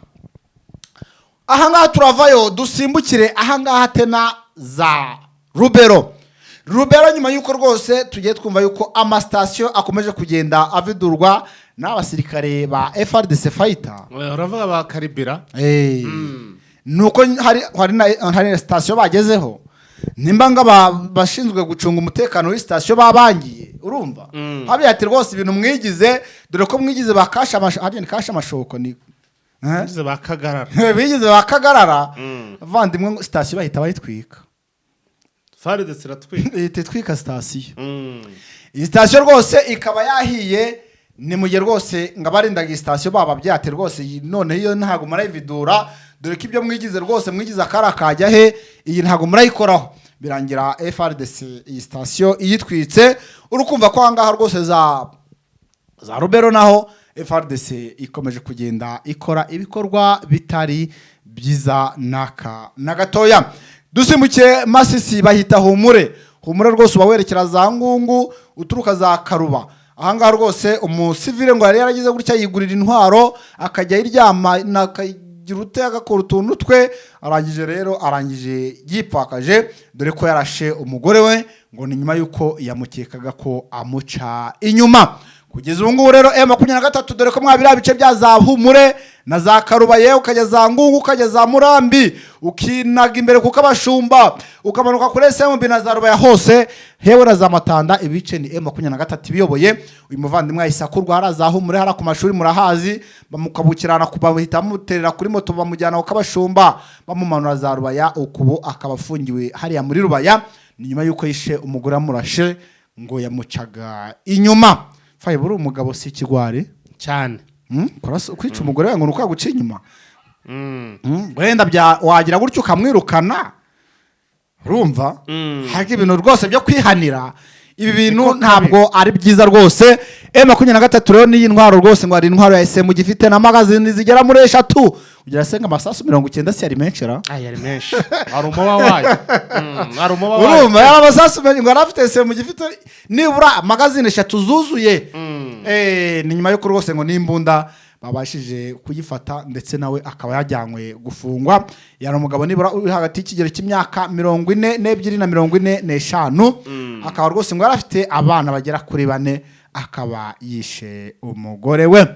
Ahangaha turavayo dusimbukire ahangaha tena za Rubero. Rubero, nyuma y'uko rwose tugiye twumva yuko amasitasiyo akomeje kugenda avidurwa n'abasirikare ba FARDC fighter. Uravuga ba karibira. Nuko hari na sitasiyo bagezeho, nimba ngo bashinzwe gucunga umutekano w'isitasiyo babangiye, urumva habiye ati: "Rwose ibintu mwigize, dore ko mwigize ba kasha hariya ni kasha amashoko ni Eh? Bigize ba Kagarara. Bigize ba Kagarara." Avandimwe, ngo sitasiyo bahita bayitwika. FARDC iratwika. Ihita itwika sitasiyo. Iyi sitasiyo rwose ikaba yahiye. Ni mu gihe rwose ngo abarindaga iyi sitasiyo baba byate rwose: "Iyi none iyo ntabwo murayividura, dore ko ibyo mwigize rwose mwigize akari kajya he, iyi ntabwo murayikoraho." Birangira FARDC iyi sitasiyo iyitwitse. Uri kumva ko ahangaha rwose za Rubero naho FARDC ikomeje kugenda ikora ibikorwa bitari byiza n'aka na gatoya. Dusimbukiye Masisi, bahita Humure. Humure rwose uba werekera za Ngungu, uturuka za Karuba. Ahangaha rwose umusivile ngo yari yaragize gutya yigurira intwaro, akajya ayiryama, akagira ute, agakora utuntu twe. Arangije rero, arangije yipfakaje, dore ko yarashe umugore we. Ngo ni nyuma y'uko yamukekaga ko amuca inyuma. Kugeza ubu ngubu rero M23, dore ko mwabiriya bice bya za Humure na za Karubaye, ukajya za Ngungu, ukajya za Murambi, ukinaga imbere kuko abashumba, ukamanuka kuri SMB na za Rubaya hose, hewe na za Matanda, ibice ni M23 ibiyoboye. Uyu muvandimwe yahise akurwa hariya za Humure, hariya ku mashuri murahazi, bamukabukirana, bahita bamuterera kuri moto, bamujyana ku kabashumba, bamumanura za Rubaya. Ukubu akaba afungiwe hariya muri Rubaya. Ni nyuma y'uko yishe umugore amurashe. ngo yamucaga inyuma. Faye, buri umugabo si ikigwari. Cyane. Kwica umugore we ngo ni ukwaguca inyuma. Wenda wagira gutyo ukamwirukana, urumva? Ariko ibintu rwose byo kwihanira ibi bintu Niko kabi. ntabwo ari byiza rwose. M23 rero niyi ntwaro rwose, ngo hari intwaro ya SM gifite na magazine zigera muri 3, ugira se ngo amasasu 90 si yari menshi ra? Aya yari menshi, hari umuba wayo. Hari umuba wayo. Urumva yari amasasu menshi, ngo yari afite SM gifite nibura magazine 3 zuzuye. Ni nyuma y'uko rwose ngo n'imbunda babashije kuyifata, ndetse nawe akaba yajyanywe gufungwa. Yari umugabo nibura uri hagati y'ikigero cy'imyaka 42 na 45, akaba rwose ngo yari afite abana bagera kuri 4, akaba yishe umugore we.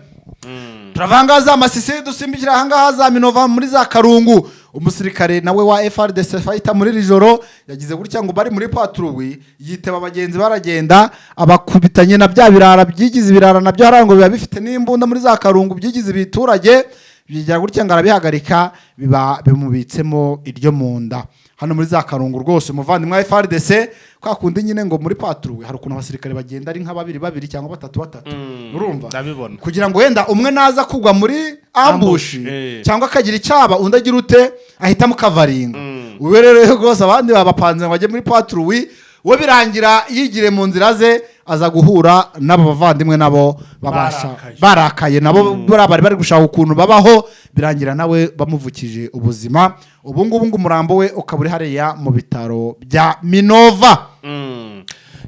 Turavanga za Masisi, dusimbukira ahangaha za Minova muri za Karungu. Umusirikare nawe wa FARDC fighter muri iri joro yagize gutya ngo bari muri patrouille, yiteba abagenzi, baragenda abakubitanye na bya birara byigize ibirara nabyo hariya ngo biba bifite n'imbunda muri za Karungu, byigize ibiturage, bigira gutya ngo arabihagarika, biba bimubitsemo iryo mu nda hano muri za Karungu. Rwose umuvandimwe wa FARDC, kwa kundi nyine ngo muri patrouille hari ukuntu abasirikare bagenda ari nka babiri babiri cyangwa batatu batatu, urumva? Ndabibona. Kugira ngo wenda umwe naza kugwa muri ambush Ambush, cyangwa akagira icyaba, undi agira ute, ahita amukavaringa. We rero rwose abandi babapanze ngo bajye muri patrouille, we birangira yigire mu nzira ze, aza guhura n'abo bavandimwe nabo babasha Barakaye. Barakaye nabo, buriya bari bari gushaka ukuntu babaho, birangira nawe bamuvukije ubuzima. Ubu ngubu ngo umurambo we ukaba uri hariya mu bitaro bya Minova.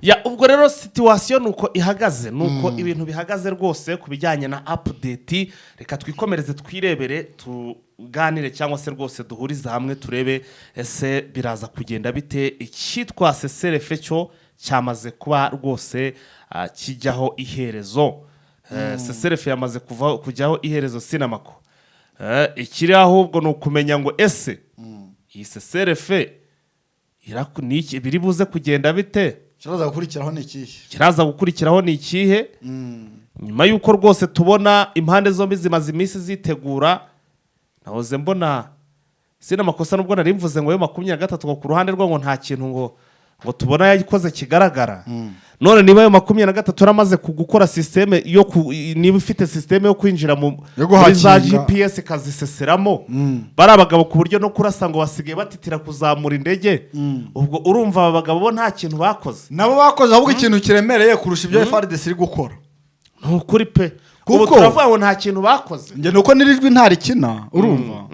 Ya, ubwo rero situation ni uko ihagaze, ni uko ibintu bihagaze rwose ku bijyanye na update. Reka twikomereze, twirebere, tuganire cyangwa se rwose duhurize hamwe turebe ese biraza kugenda bite. Icyitwa cessez-le-feu cyo cyamaze kuba rwose kijyaho iherezo. Cessez-le-feu yamaze kujyaho iherezo sinamako. Ikiri ahubwo ni ukumenya ngo ese iyi cessez-le-feu ni iki biri buze kugenda bite? Kiraza gukurikiraho ni ikihe? Kiraza gukurikiraho ni ikihe nyuma y'uko rwose tubona impande zombi zimaze iminsi zitegura? Nahoze mbona sina amakosa, nubwo nari mvuze ngo yo 23 ngo ku ruhande rwo ngo nta kintu ngo tubona yayikoze kigaragara. None niba ayo 23 yaramaze gukora système yo niba ifite système yo kwinjira mu Yo muri za guhakinga. GPS ikaziseseramo bari abagabo, ku buryo no kurasa ngo basigaye batitira kuzamura indege, ubwo urumva aba bagabo bo nta kintu bakoze? Nabo bakoze ahubwo ikintu kiremereye kurusha ibyo FARDC iri gukora. Ni ukuri pe. Ubu turavuga ngo nta kintu bakoze. Njye nuko n'irijwi ntarikina, urumva?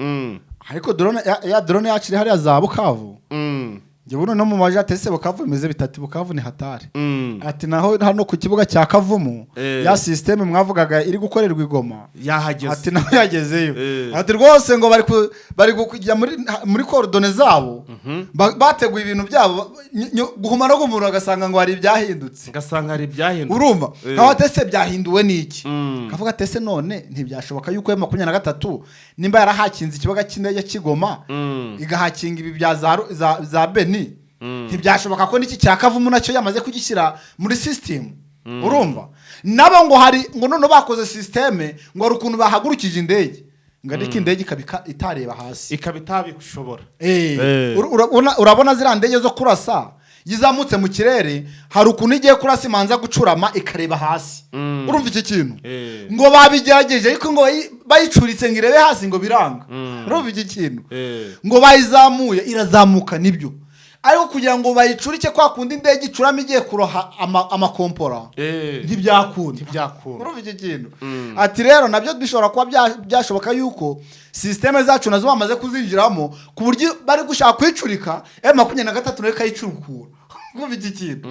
Ariko drone ya drone yacu iri hariya za Bukavu, njye buno no mu maji atese Bukavu bimeze bitatu, Bukavu ni hatari. Ati naho hano ku kibuga cya Kavumu, ya système mwavugaga iri gukorerwa i Goma, yahageze. Ati naho yagezeyo. Ati rwose ngo bari kujya muri coordonnées zabo, bateguye ibintu byabo, guhuma no guhumura bagasanga ngo hari ibyahindutse. Ugasanga hari ibyahindutse. Urumva? Nkaho atese byahinduwe n'iki? Kavuga atese none ntibyashoboka yuko ya 23 nimba yarahakinze ikibuga cy'indege cy'Igoma, igahakinga ibi bya za Beni, ntibyashoboka ko n'iki cya Kavumu nacyo yamaze kugishyira muri system? Urumva nabo ngo hari ngo none bakoze système, ngo hari ukuntu bahagurukije indege, ngo ariko indege ikaba itareba hasi. Ikaba itabishobora. Urabona ziriya ndege zo kurasa, iyo izamutse mu kirere hari ukuntu igiye kurasa imanza gucurama ikareba hasi. Urumva iki kintu? Ngo babigerageje, ariko ngo bayicuritse ngo irebe hasi ngo biranga. Urumva iki kintu? Ngo bayizamuye irazamuka nibyo, ariko kugira ngo bayicurike kwa kundi indege icurama igiye kuroha amakompora, ntibyakunda. Ntibyakunda. Urumva iki kintu? Ati rero nabyo bishobora kuba byashoboka yuko système zacu nazo bamaze kuzinjiramo, ku buryo bari gushaka kuyicurika, M23 nayo ikayicurukura. Urumva iki kintu?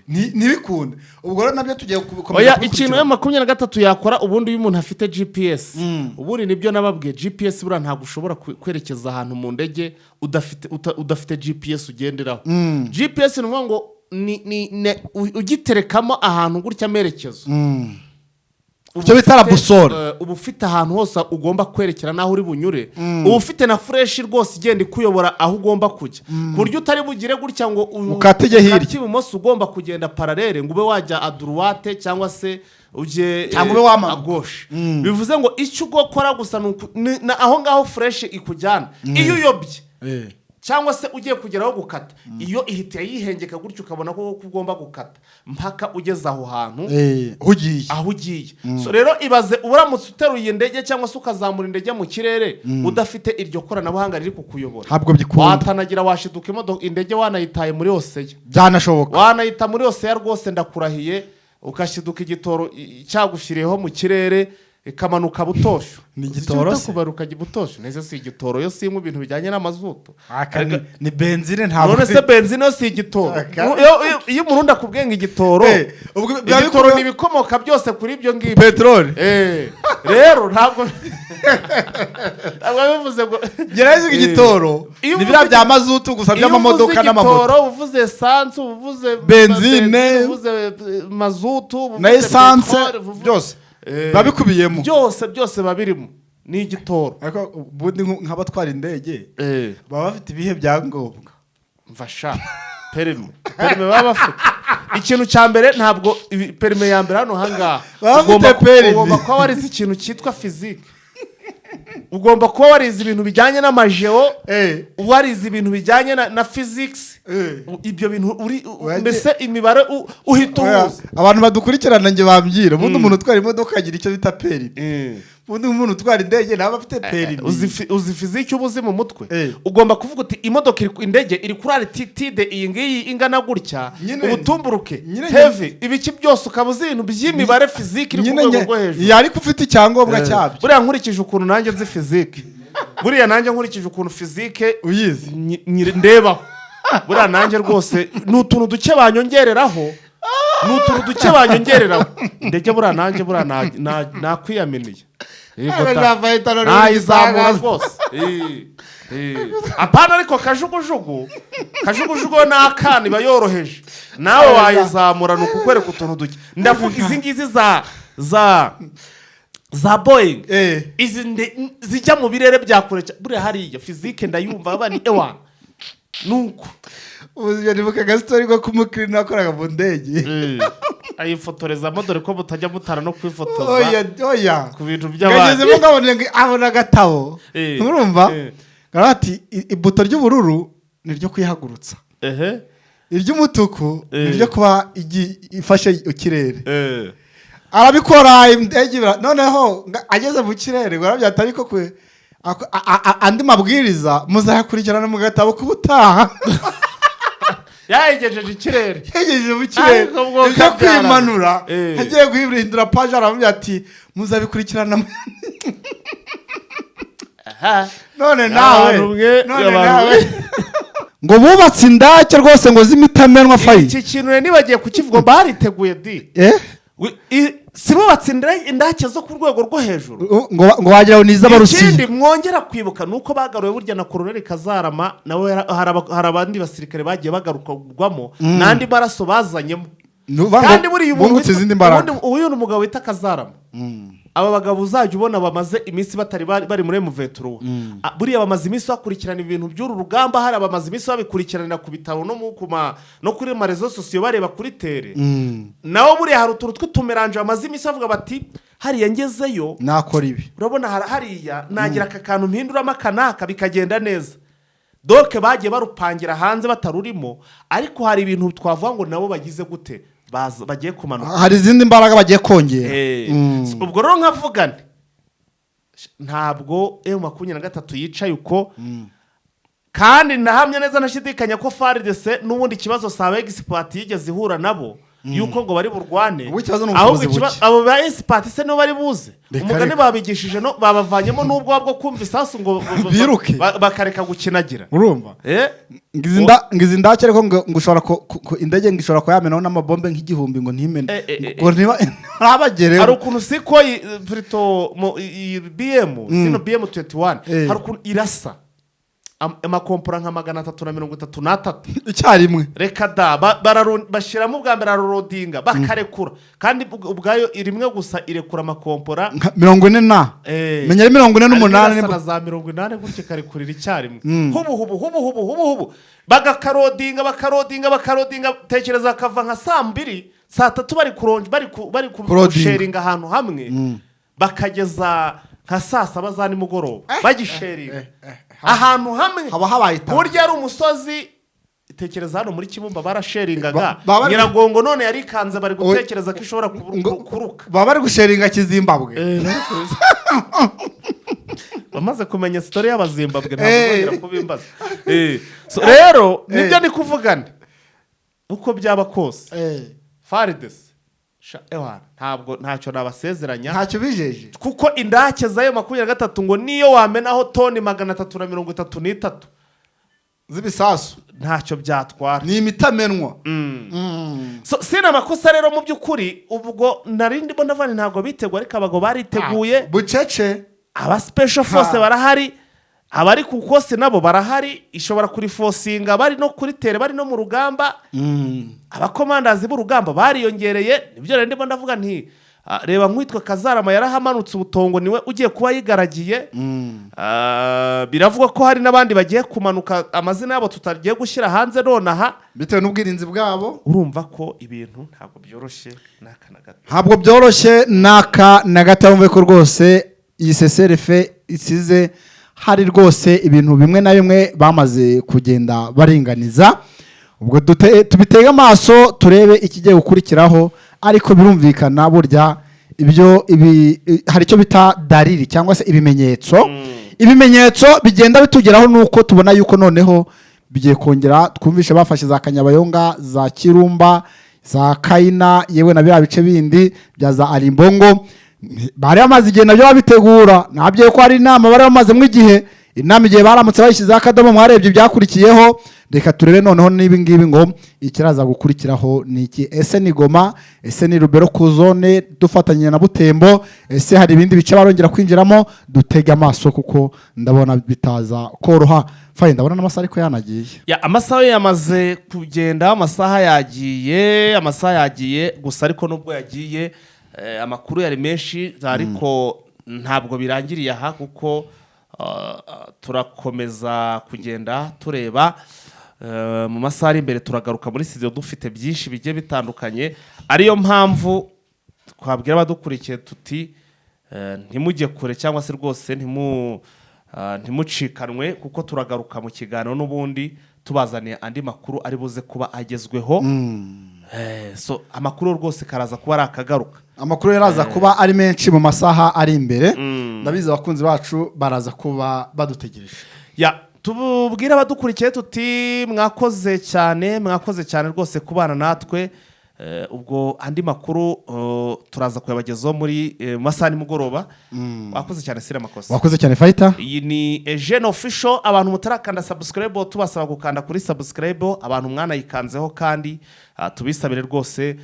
Ntibikunde. Ubwo rero nabyo tugiye gukomeza Oya, kubikurikirana. ikintu ya 23 yakora, ubundi iyo umuntu afite GPS, ubundi nibyo nababwiye, GPS buriya ntabwo ushobora kwerekeza ahantu mu ndege udafite GPS ugenderaho. GPS ni ukuvuga ngo ni ugiterekamo ahantu gutya amerekezo. Uba Icyo bita la boussole. Uba ufite ahantu hose ugomba kwerekera n'aho uri bunyure, uba ufite na flèche rwose igenda ikuyobora aho ugomba kujya, ku buryo utari bugire gutya ngo Ukate ujye hirya. ukate ibumoso ugomba kugenda parallèle, ngo ube wajya à droite cyangwa se ujye Cyangwa ube wamanuka. À gauche. Bivuze ngo icyo ugokora gusa ni aho ngaho flèche ikujyana. Iyo uyobye Cyangwa se ugiye kugeraho gukata, iyo ihita yihengeka gutyo, ukabona ko ugomba gukata mpaka ugeze aho hantu Aho ugiye. Aho ugiye. So rero ibaze uramutse uteruye indege cyangwa se ukazamura indege mu kirere udafite iryo koranabuhanga riri kukuyobora. Ntabwo bikunda. Watanagira washiduka imodoka, indege wanayitaye muri océan. Byanashoboka. Wanayita muri océan rwose, ndakurahiye, ugashiduka igitoro cyagushyiriyeho mu kirere, ikamanuka butosho. Ni Uzi icyo igitoro bita se? Kubaruka butosho nese si igitoro? Yo sinywa ibintu bijyanye n'amazutu. Aka ni benzine, ntabwo None se benzine yo si igitoro? Iyo umurundi akubwiye ngo igitoro, Ubwo biba igitoro ni ibikomoka byose kuri ibyo ngibyo. Peteroli. Rero ntabwo bivuze ngo Gerageza igitoro Iyo ni biriya bya mazutu gusa iyo by'amamodoka uvuze n'amamoto. igitoro, uvuze essence, uvuze Benzine. uvuze mazutu, uvuze Na essence. peteroli, Byose biba bikubiyemo. Byose byose biba birimo, ni igitoro. Ariko ubundi nk'abatwara indege baba bafite ibihe byangombwa? Mfasha, permis baba bafite. Ikintu cya mbere, ntabwo permis ya mbere hano hangaha Baba bafite permis. Ugomba kuba warize ikintu cyitwa physique, ugomba kuba warize ibintu bijyanye n'amageo, warize ibintu bijyanye na physics. Ibyo bintu uri mbese imibare uhita Oya, uhuza. abantu badukurikirana njye bambwira, ubundi umuntu utwara imodoka agira icyo bita permis, ubundi umuntu utwara indege ntaba afite permis. Uzi physique uba uzi mu mutwe? Eh. Ugomba kuvuga uti imodoka iri indege iri kuri altitude iyi ngiyi ingana gutya, ubutumburuke, heavy, ibiki byose, ukaba uzi ibintu by'imibare, physique iri ku Nyine rwego rwo hejuru. Ariko ufite icyangombwa cyabyo. Buriya nkurikije ukuntu nanjye nzi physique, buriya nanjye nkurikije ukuntu physique Uyizi. Ndebaho, buriya nanjye rwose ni utuntu duke banyongereraho, ni utuntu duke banyongereraho, indege buriya nanjye buriya nakwiyaminiye. Yego da. Nayizamura rwose. Apana, ariko kajugujugu, kajugujugu yo ni akana, iba yoroheje, nawe wayizamura. Ni ukukwereka utuntu duke. Ndavuga izi ngizi za Boeing, izi zijya mu birere bya kure buriya hariya physique ndayumva, baba ni ewa nuko. Ubu nibuka agasitori ko kumukirina wakoraga mu ndege. Ayifotorezamo, dore ko mutajya mutara no kwifotoza Oya, oya. ku bintu by'abandi. Ngagezemo ngabona ngo abona agatabo. Urumva? Ngaravuga ati ibuto ry'ubururu ni iryo kwihagurutsa, iry'umutuku ni iryo kuba ifashe ikirere. Arabikora, indege noneho ageze mu kirere ngo arabyata, ariko kwe andi mabwiriza muzayakurikirana mu gatabo k'ubutaha. Yayigejeje ikirere. Yegejeje mu kirere. Ariko bwo Ibyo kabyara. kwimanura, agiye guhindura paje, aramubwira ati muzabikurikirana. None nawe Abantu mwe, none abantu nawe mwe. Ngo bubatse indake rwose ngo z'imitamenwa fayi. Iki kintu rero nibagiye kukivuga, bariteguye di. Si bubatse indake zo ku rwego rwo hejuru? Ngo wagira ngo ni iz'Abarusiya. Ikindi mwongera kwibuka ni uko bagaruwe burya na Koroneli Kazarama nawe hari abandi basirikare bagiye bagarurwamo n'andi maraso bazanyemo. Ni ukuvuga ngo Kandi buriya umuntu bungutse izindi mbaraga. Uyu ni umugabo wita Kazarama. Aba bagabo uzajya ubona bamaze iminsi batari bari muri M23, buriya bamaze iminsi bakurikirana ibintu by'uru rugamba. Hari abamaze iminsi babikurikiranira ku bitabo no no kuri ma réseaux sociaux, bareba kuri terrain. Nabo buriya hari utuntu tw'utumeranje bamaze iminsi bavuga bati hariya ngezeyo nakora ibi. Urabona hariya nagira aka kantu mpinduramo aka n'aka bikagenda neza. Donc bagiye barupangira hanze batarurimo, ariko hari ibintu twavuga ngo nabo bagize gute, bagiye kumanuka. Hari izindi mbaraga bagiye kongera. Ubwo rero nkavuga nti ntabwo M23 yicaye uko, kandi ndahamya neza ntashidikanya ko FARDC n'ubundi ikibazo si aba experts yigeze ihura nabo yuko ngo bari burwane. Ubu ikibazo ni Ahubwo ubushobozi buke. abo ba experts se nibo bari buze? Reka, Umugani reka. babigishije no babavanyemo n'ubwoba bwo kumva isasu ngo Biruke. bakareka gukinagira. Urumva? Ngo izi ndake ariko ngo ushobora indege ngo ishobora kuyamenaho n'amabombe nk'igihumbi ngo ntimene, ngo ntibabagereho. Hari ukuntu sikoyi plutôt iyi BM sino BM 21, hari ukuntu irasa amakompora nka 333 icyarimwe. Reka da, bashyiramo ubwa mbere, ararodinga, bakarekura, kandi ubwayo rimwe gusa irekura amakompora Nka 40 na menya ari 48. Harimo irasa na za 80 gutyo, ikarekurira icyarimwe, hubu hubu hubu hubu hubu hubu, bagakarodinga, bakarodinga, bakarodinga. Tekereza akava nka saa 2, saa 3 bari kuronja, bari Kurodinga. gusharinga ahantu hamwe, bakageza nka saa 7 za nimugoroba bagisharinga. Ahantu hamwe Haba habaye itaka. Burya ari umusozi, tekereza hano muri Kibumba barasheringaga. Baba bari Nyiragongo none yarikanze, bari gutekereza ko ishobora kuruka. Baba bari gusheringa Kizimbabwe. Bamaze kumenya story y'Abazimbabwe, ntabwo uzongera kubimbaza. So rero nibyo ndi kuvugana, uko byaba kose, FARDC sha, ewana, ntabwo ntacyo nabasezeranya. Ntacyo bijeje. Kuko indake zayo 23 ngo niyo wamenaho toni 333 z'ibisasu, ntacyo byatwara. Ni imitamenwa. So, sina amakosa rero mu by'ukuri, ubwo nari ndimo ndavana, ntabwo biteguye, ariko abagabo bariteguye. Bucece. Aba special force barahari, abari ku kosi nabo barahari, ishobora kurifosinga bari no kuri terrain, bari no mu rugamba. Abakomandazi b'urugamba bariyongereye. Nibyo rero ndimo ndavuga nti reba nk'uwitwa Kazarama yarahamanutse, ubutongo niwe ugiye kuba yigaragiye. Biravugwa ko hari n'abandi bagiye kumanuka, amazina yabo tutagiye gushyira hanze nonaha, bitewe n'ubwirinzi bwabo. Urumva ko ibintu ntabwo byoroshye n'aka na gato. Ntabwo byoroshye n'aka na gato. Wumve ko rwose iyi cessez-le-feu isize hari rwose ibintu bimwe na bimwe bamaze kugenda baringaniza. Ubwo tubitege amaso turebe ikigiye gukurikiraho, ariko birumvikana burya ibyo ibi hari icyo bita dalili cyangwa se ibimenyetso. Ibimenyetso bigenda bitugeraho ni uko tubona yuko noneho bigiye kongera, twumvishe bafashe za Kanyabayonga, za Kirumba, za Kayina, yewe na biriya bice bindi bya za Arimbongo bari bamaze igihe nabyo babitegura. Nabyo ko hari inama bari bamazemo igihe, inama igihe baramutse bayishyizeho akadomo, mwarebye ibyakurikiyeho. Reka turebe noneho n'ibi ngibi ngo ikiraza gukurikiraho ni iki. Ese ni Goma? Ese ni Rubero ku zone dufatanyije na Butembo? Ese hari ibindi bice barongera kwinjiramo? Dutege amaso kuko ndabona bitaza koroha. Faye, ndabona n'amasaha ariko yanagiye. Ya, amasaha yo yamaze kugenda, amasaha yagiye, amasaha yagiye gusa. Ariko nubwo yagiye, amakuru yari menshi, ariko ntabwo birangiriye aha, kuko turakomeza kugenda tureba. Mu masaha ari imbere turagaruka muri studio dufite byinshi bigiye bitandukanye, ariyo mpamvu twabwira abadukurikiye tuti ntimujye kure cyangwa se rwose ntimucikanwe, kuko turagaruka mu kiganiro n'ubundi tubazaniye andi makuru ari buze kuba agezweho. So amakuru rwose karaza kuba ari akagaruka. Amakuru yaraza kuba ari menshi mu masaha ari imbere. Ndabizi abakunzi bacu baraza kuba badutegereje. Ya, tubwire abadukurikiye tuti mwakoze cyane, mwakoze cyane rwose kubana natwe. Ubwo andi makuru turaza kuyabagezaho muri mu masaha nimugoroba. Wakoze cyane, sira amakosa. Wakoze cyane, Fayita. Iyi ni Eugene Official. Abantu mutarakanda subscribe, tubasaba gukanda kuri subscribe. Abantu mwanayikanzeho kandi, tubisabire rwose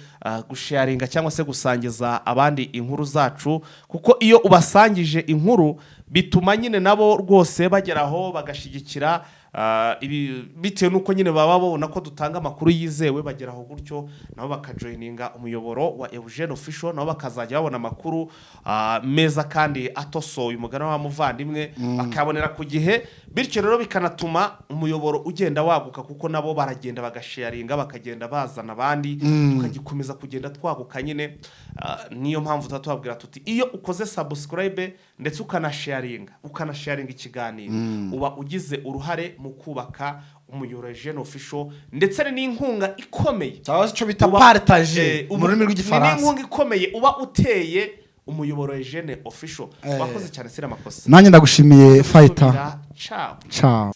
gusharinga cyangwa se gusangiza abandi inkuru zacu, kuko iyo ubasangije inkuru bituma nyine nabo rwose bageraho bagashyigikira ibi, bitewe n'uko nyine baba babona ko dutanga amakuru yizewe. Bageraho gutyo nabo bakajoyininga umuyoboro wa Eugene Official, nabo bakazajya babona amakuru meza kandi atosoye, umugani wa muvandimwe, bakabonera ku gihe. Bityo rero bikanatuma umuyoboro ugenda waguka, kuko nabo baragenda bagasharinga, bakagenda bazana abandi, tukagikomeza kugenda twaguka nyine. Niyo mpamvu tuba tubabwira tuti iyo ukoze subscribe ndetse ukanasharinga ikiganiro, uba ugize uruhare mu kubaka umuyoboro Eugene Official, ndetse ni n'inkunga ikomeye Cyangwa se icyo bita partage mu rurimi ni rw'Igifaransa. n'inkunga ikomeye uba uteye umuyoboro Eugene Official. Wakoze cyane, sira amakosa. Nanjye ndagushimiye, Fayita. Subira, ciao. Ciao.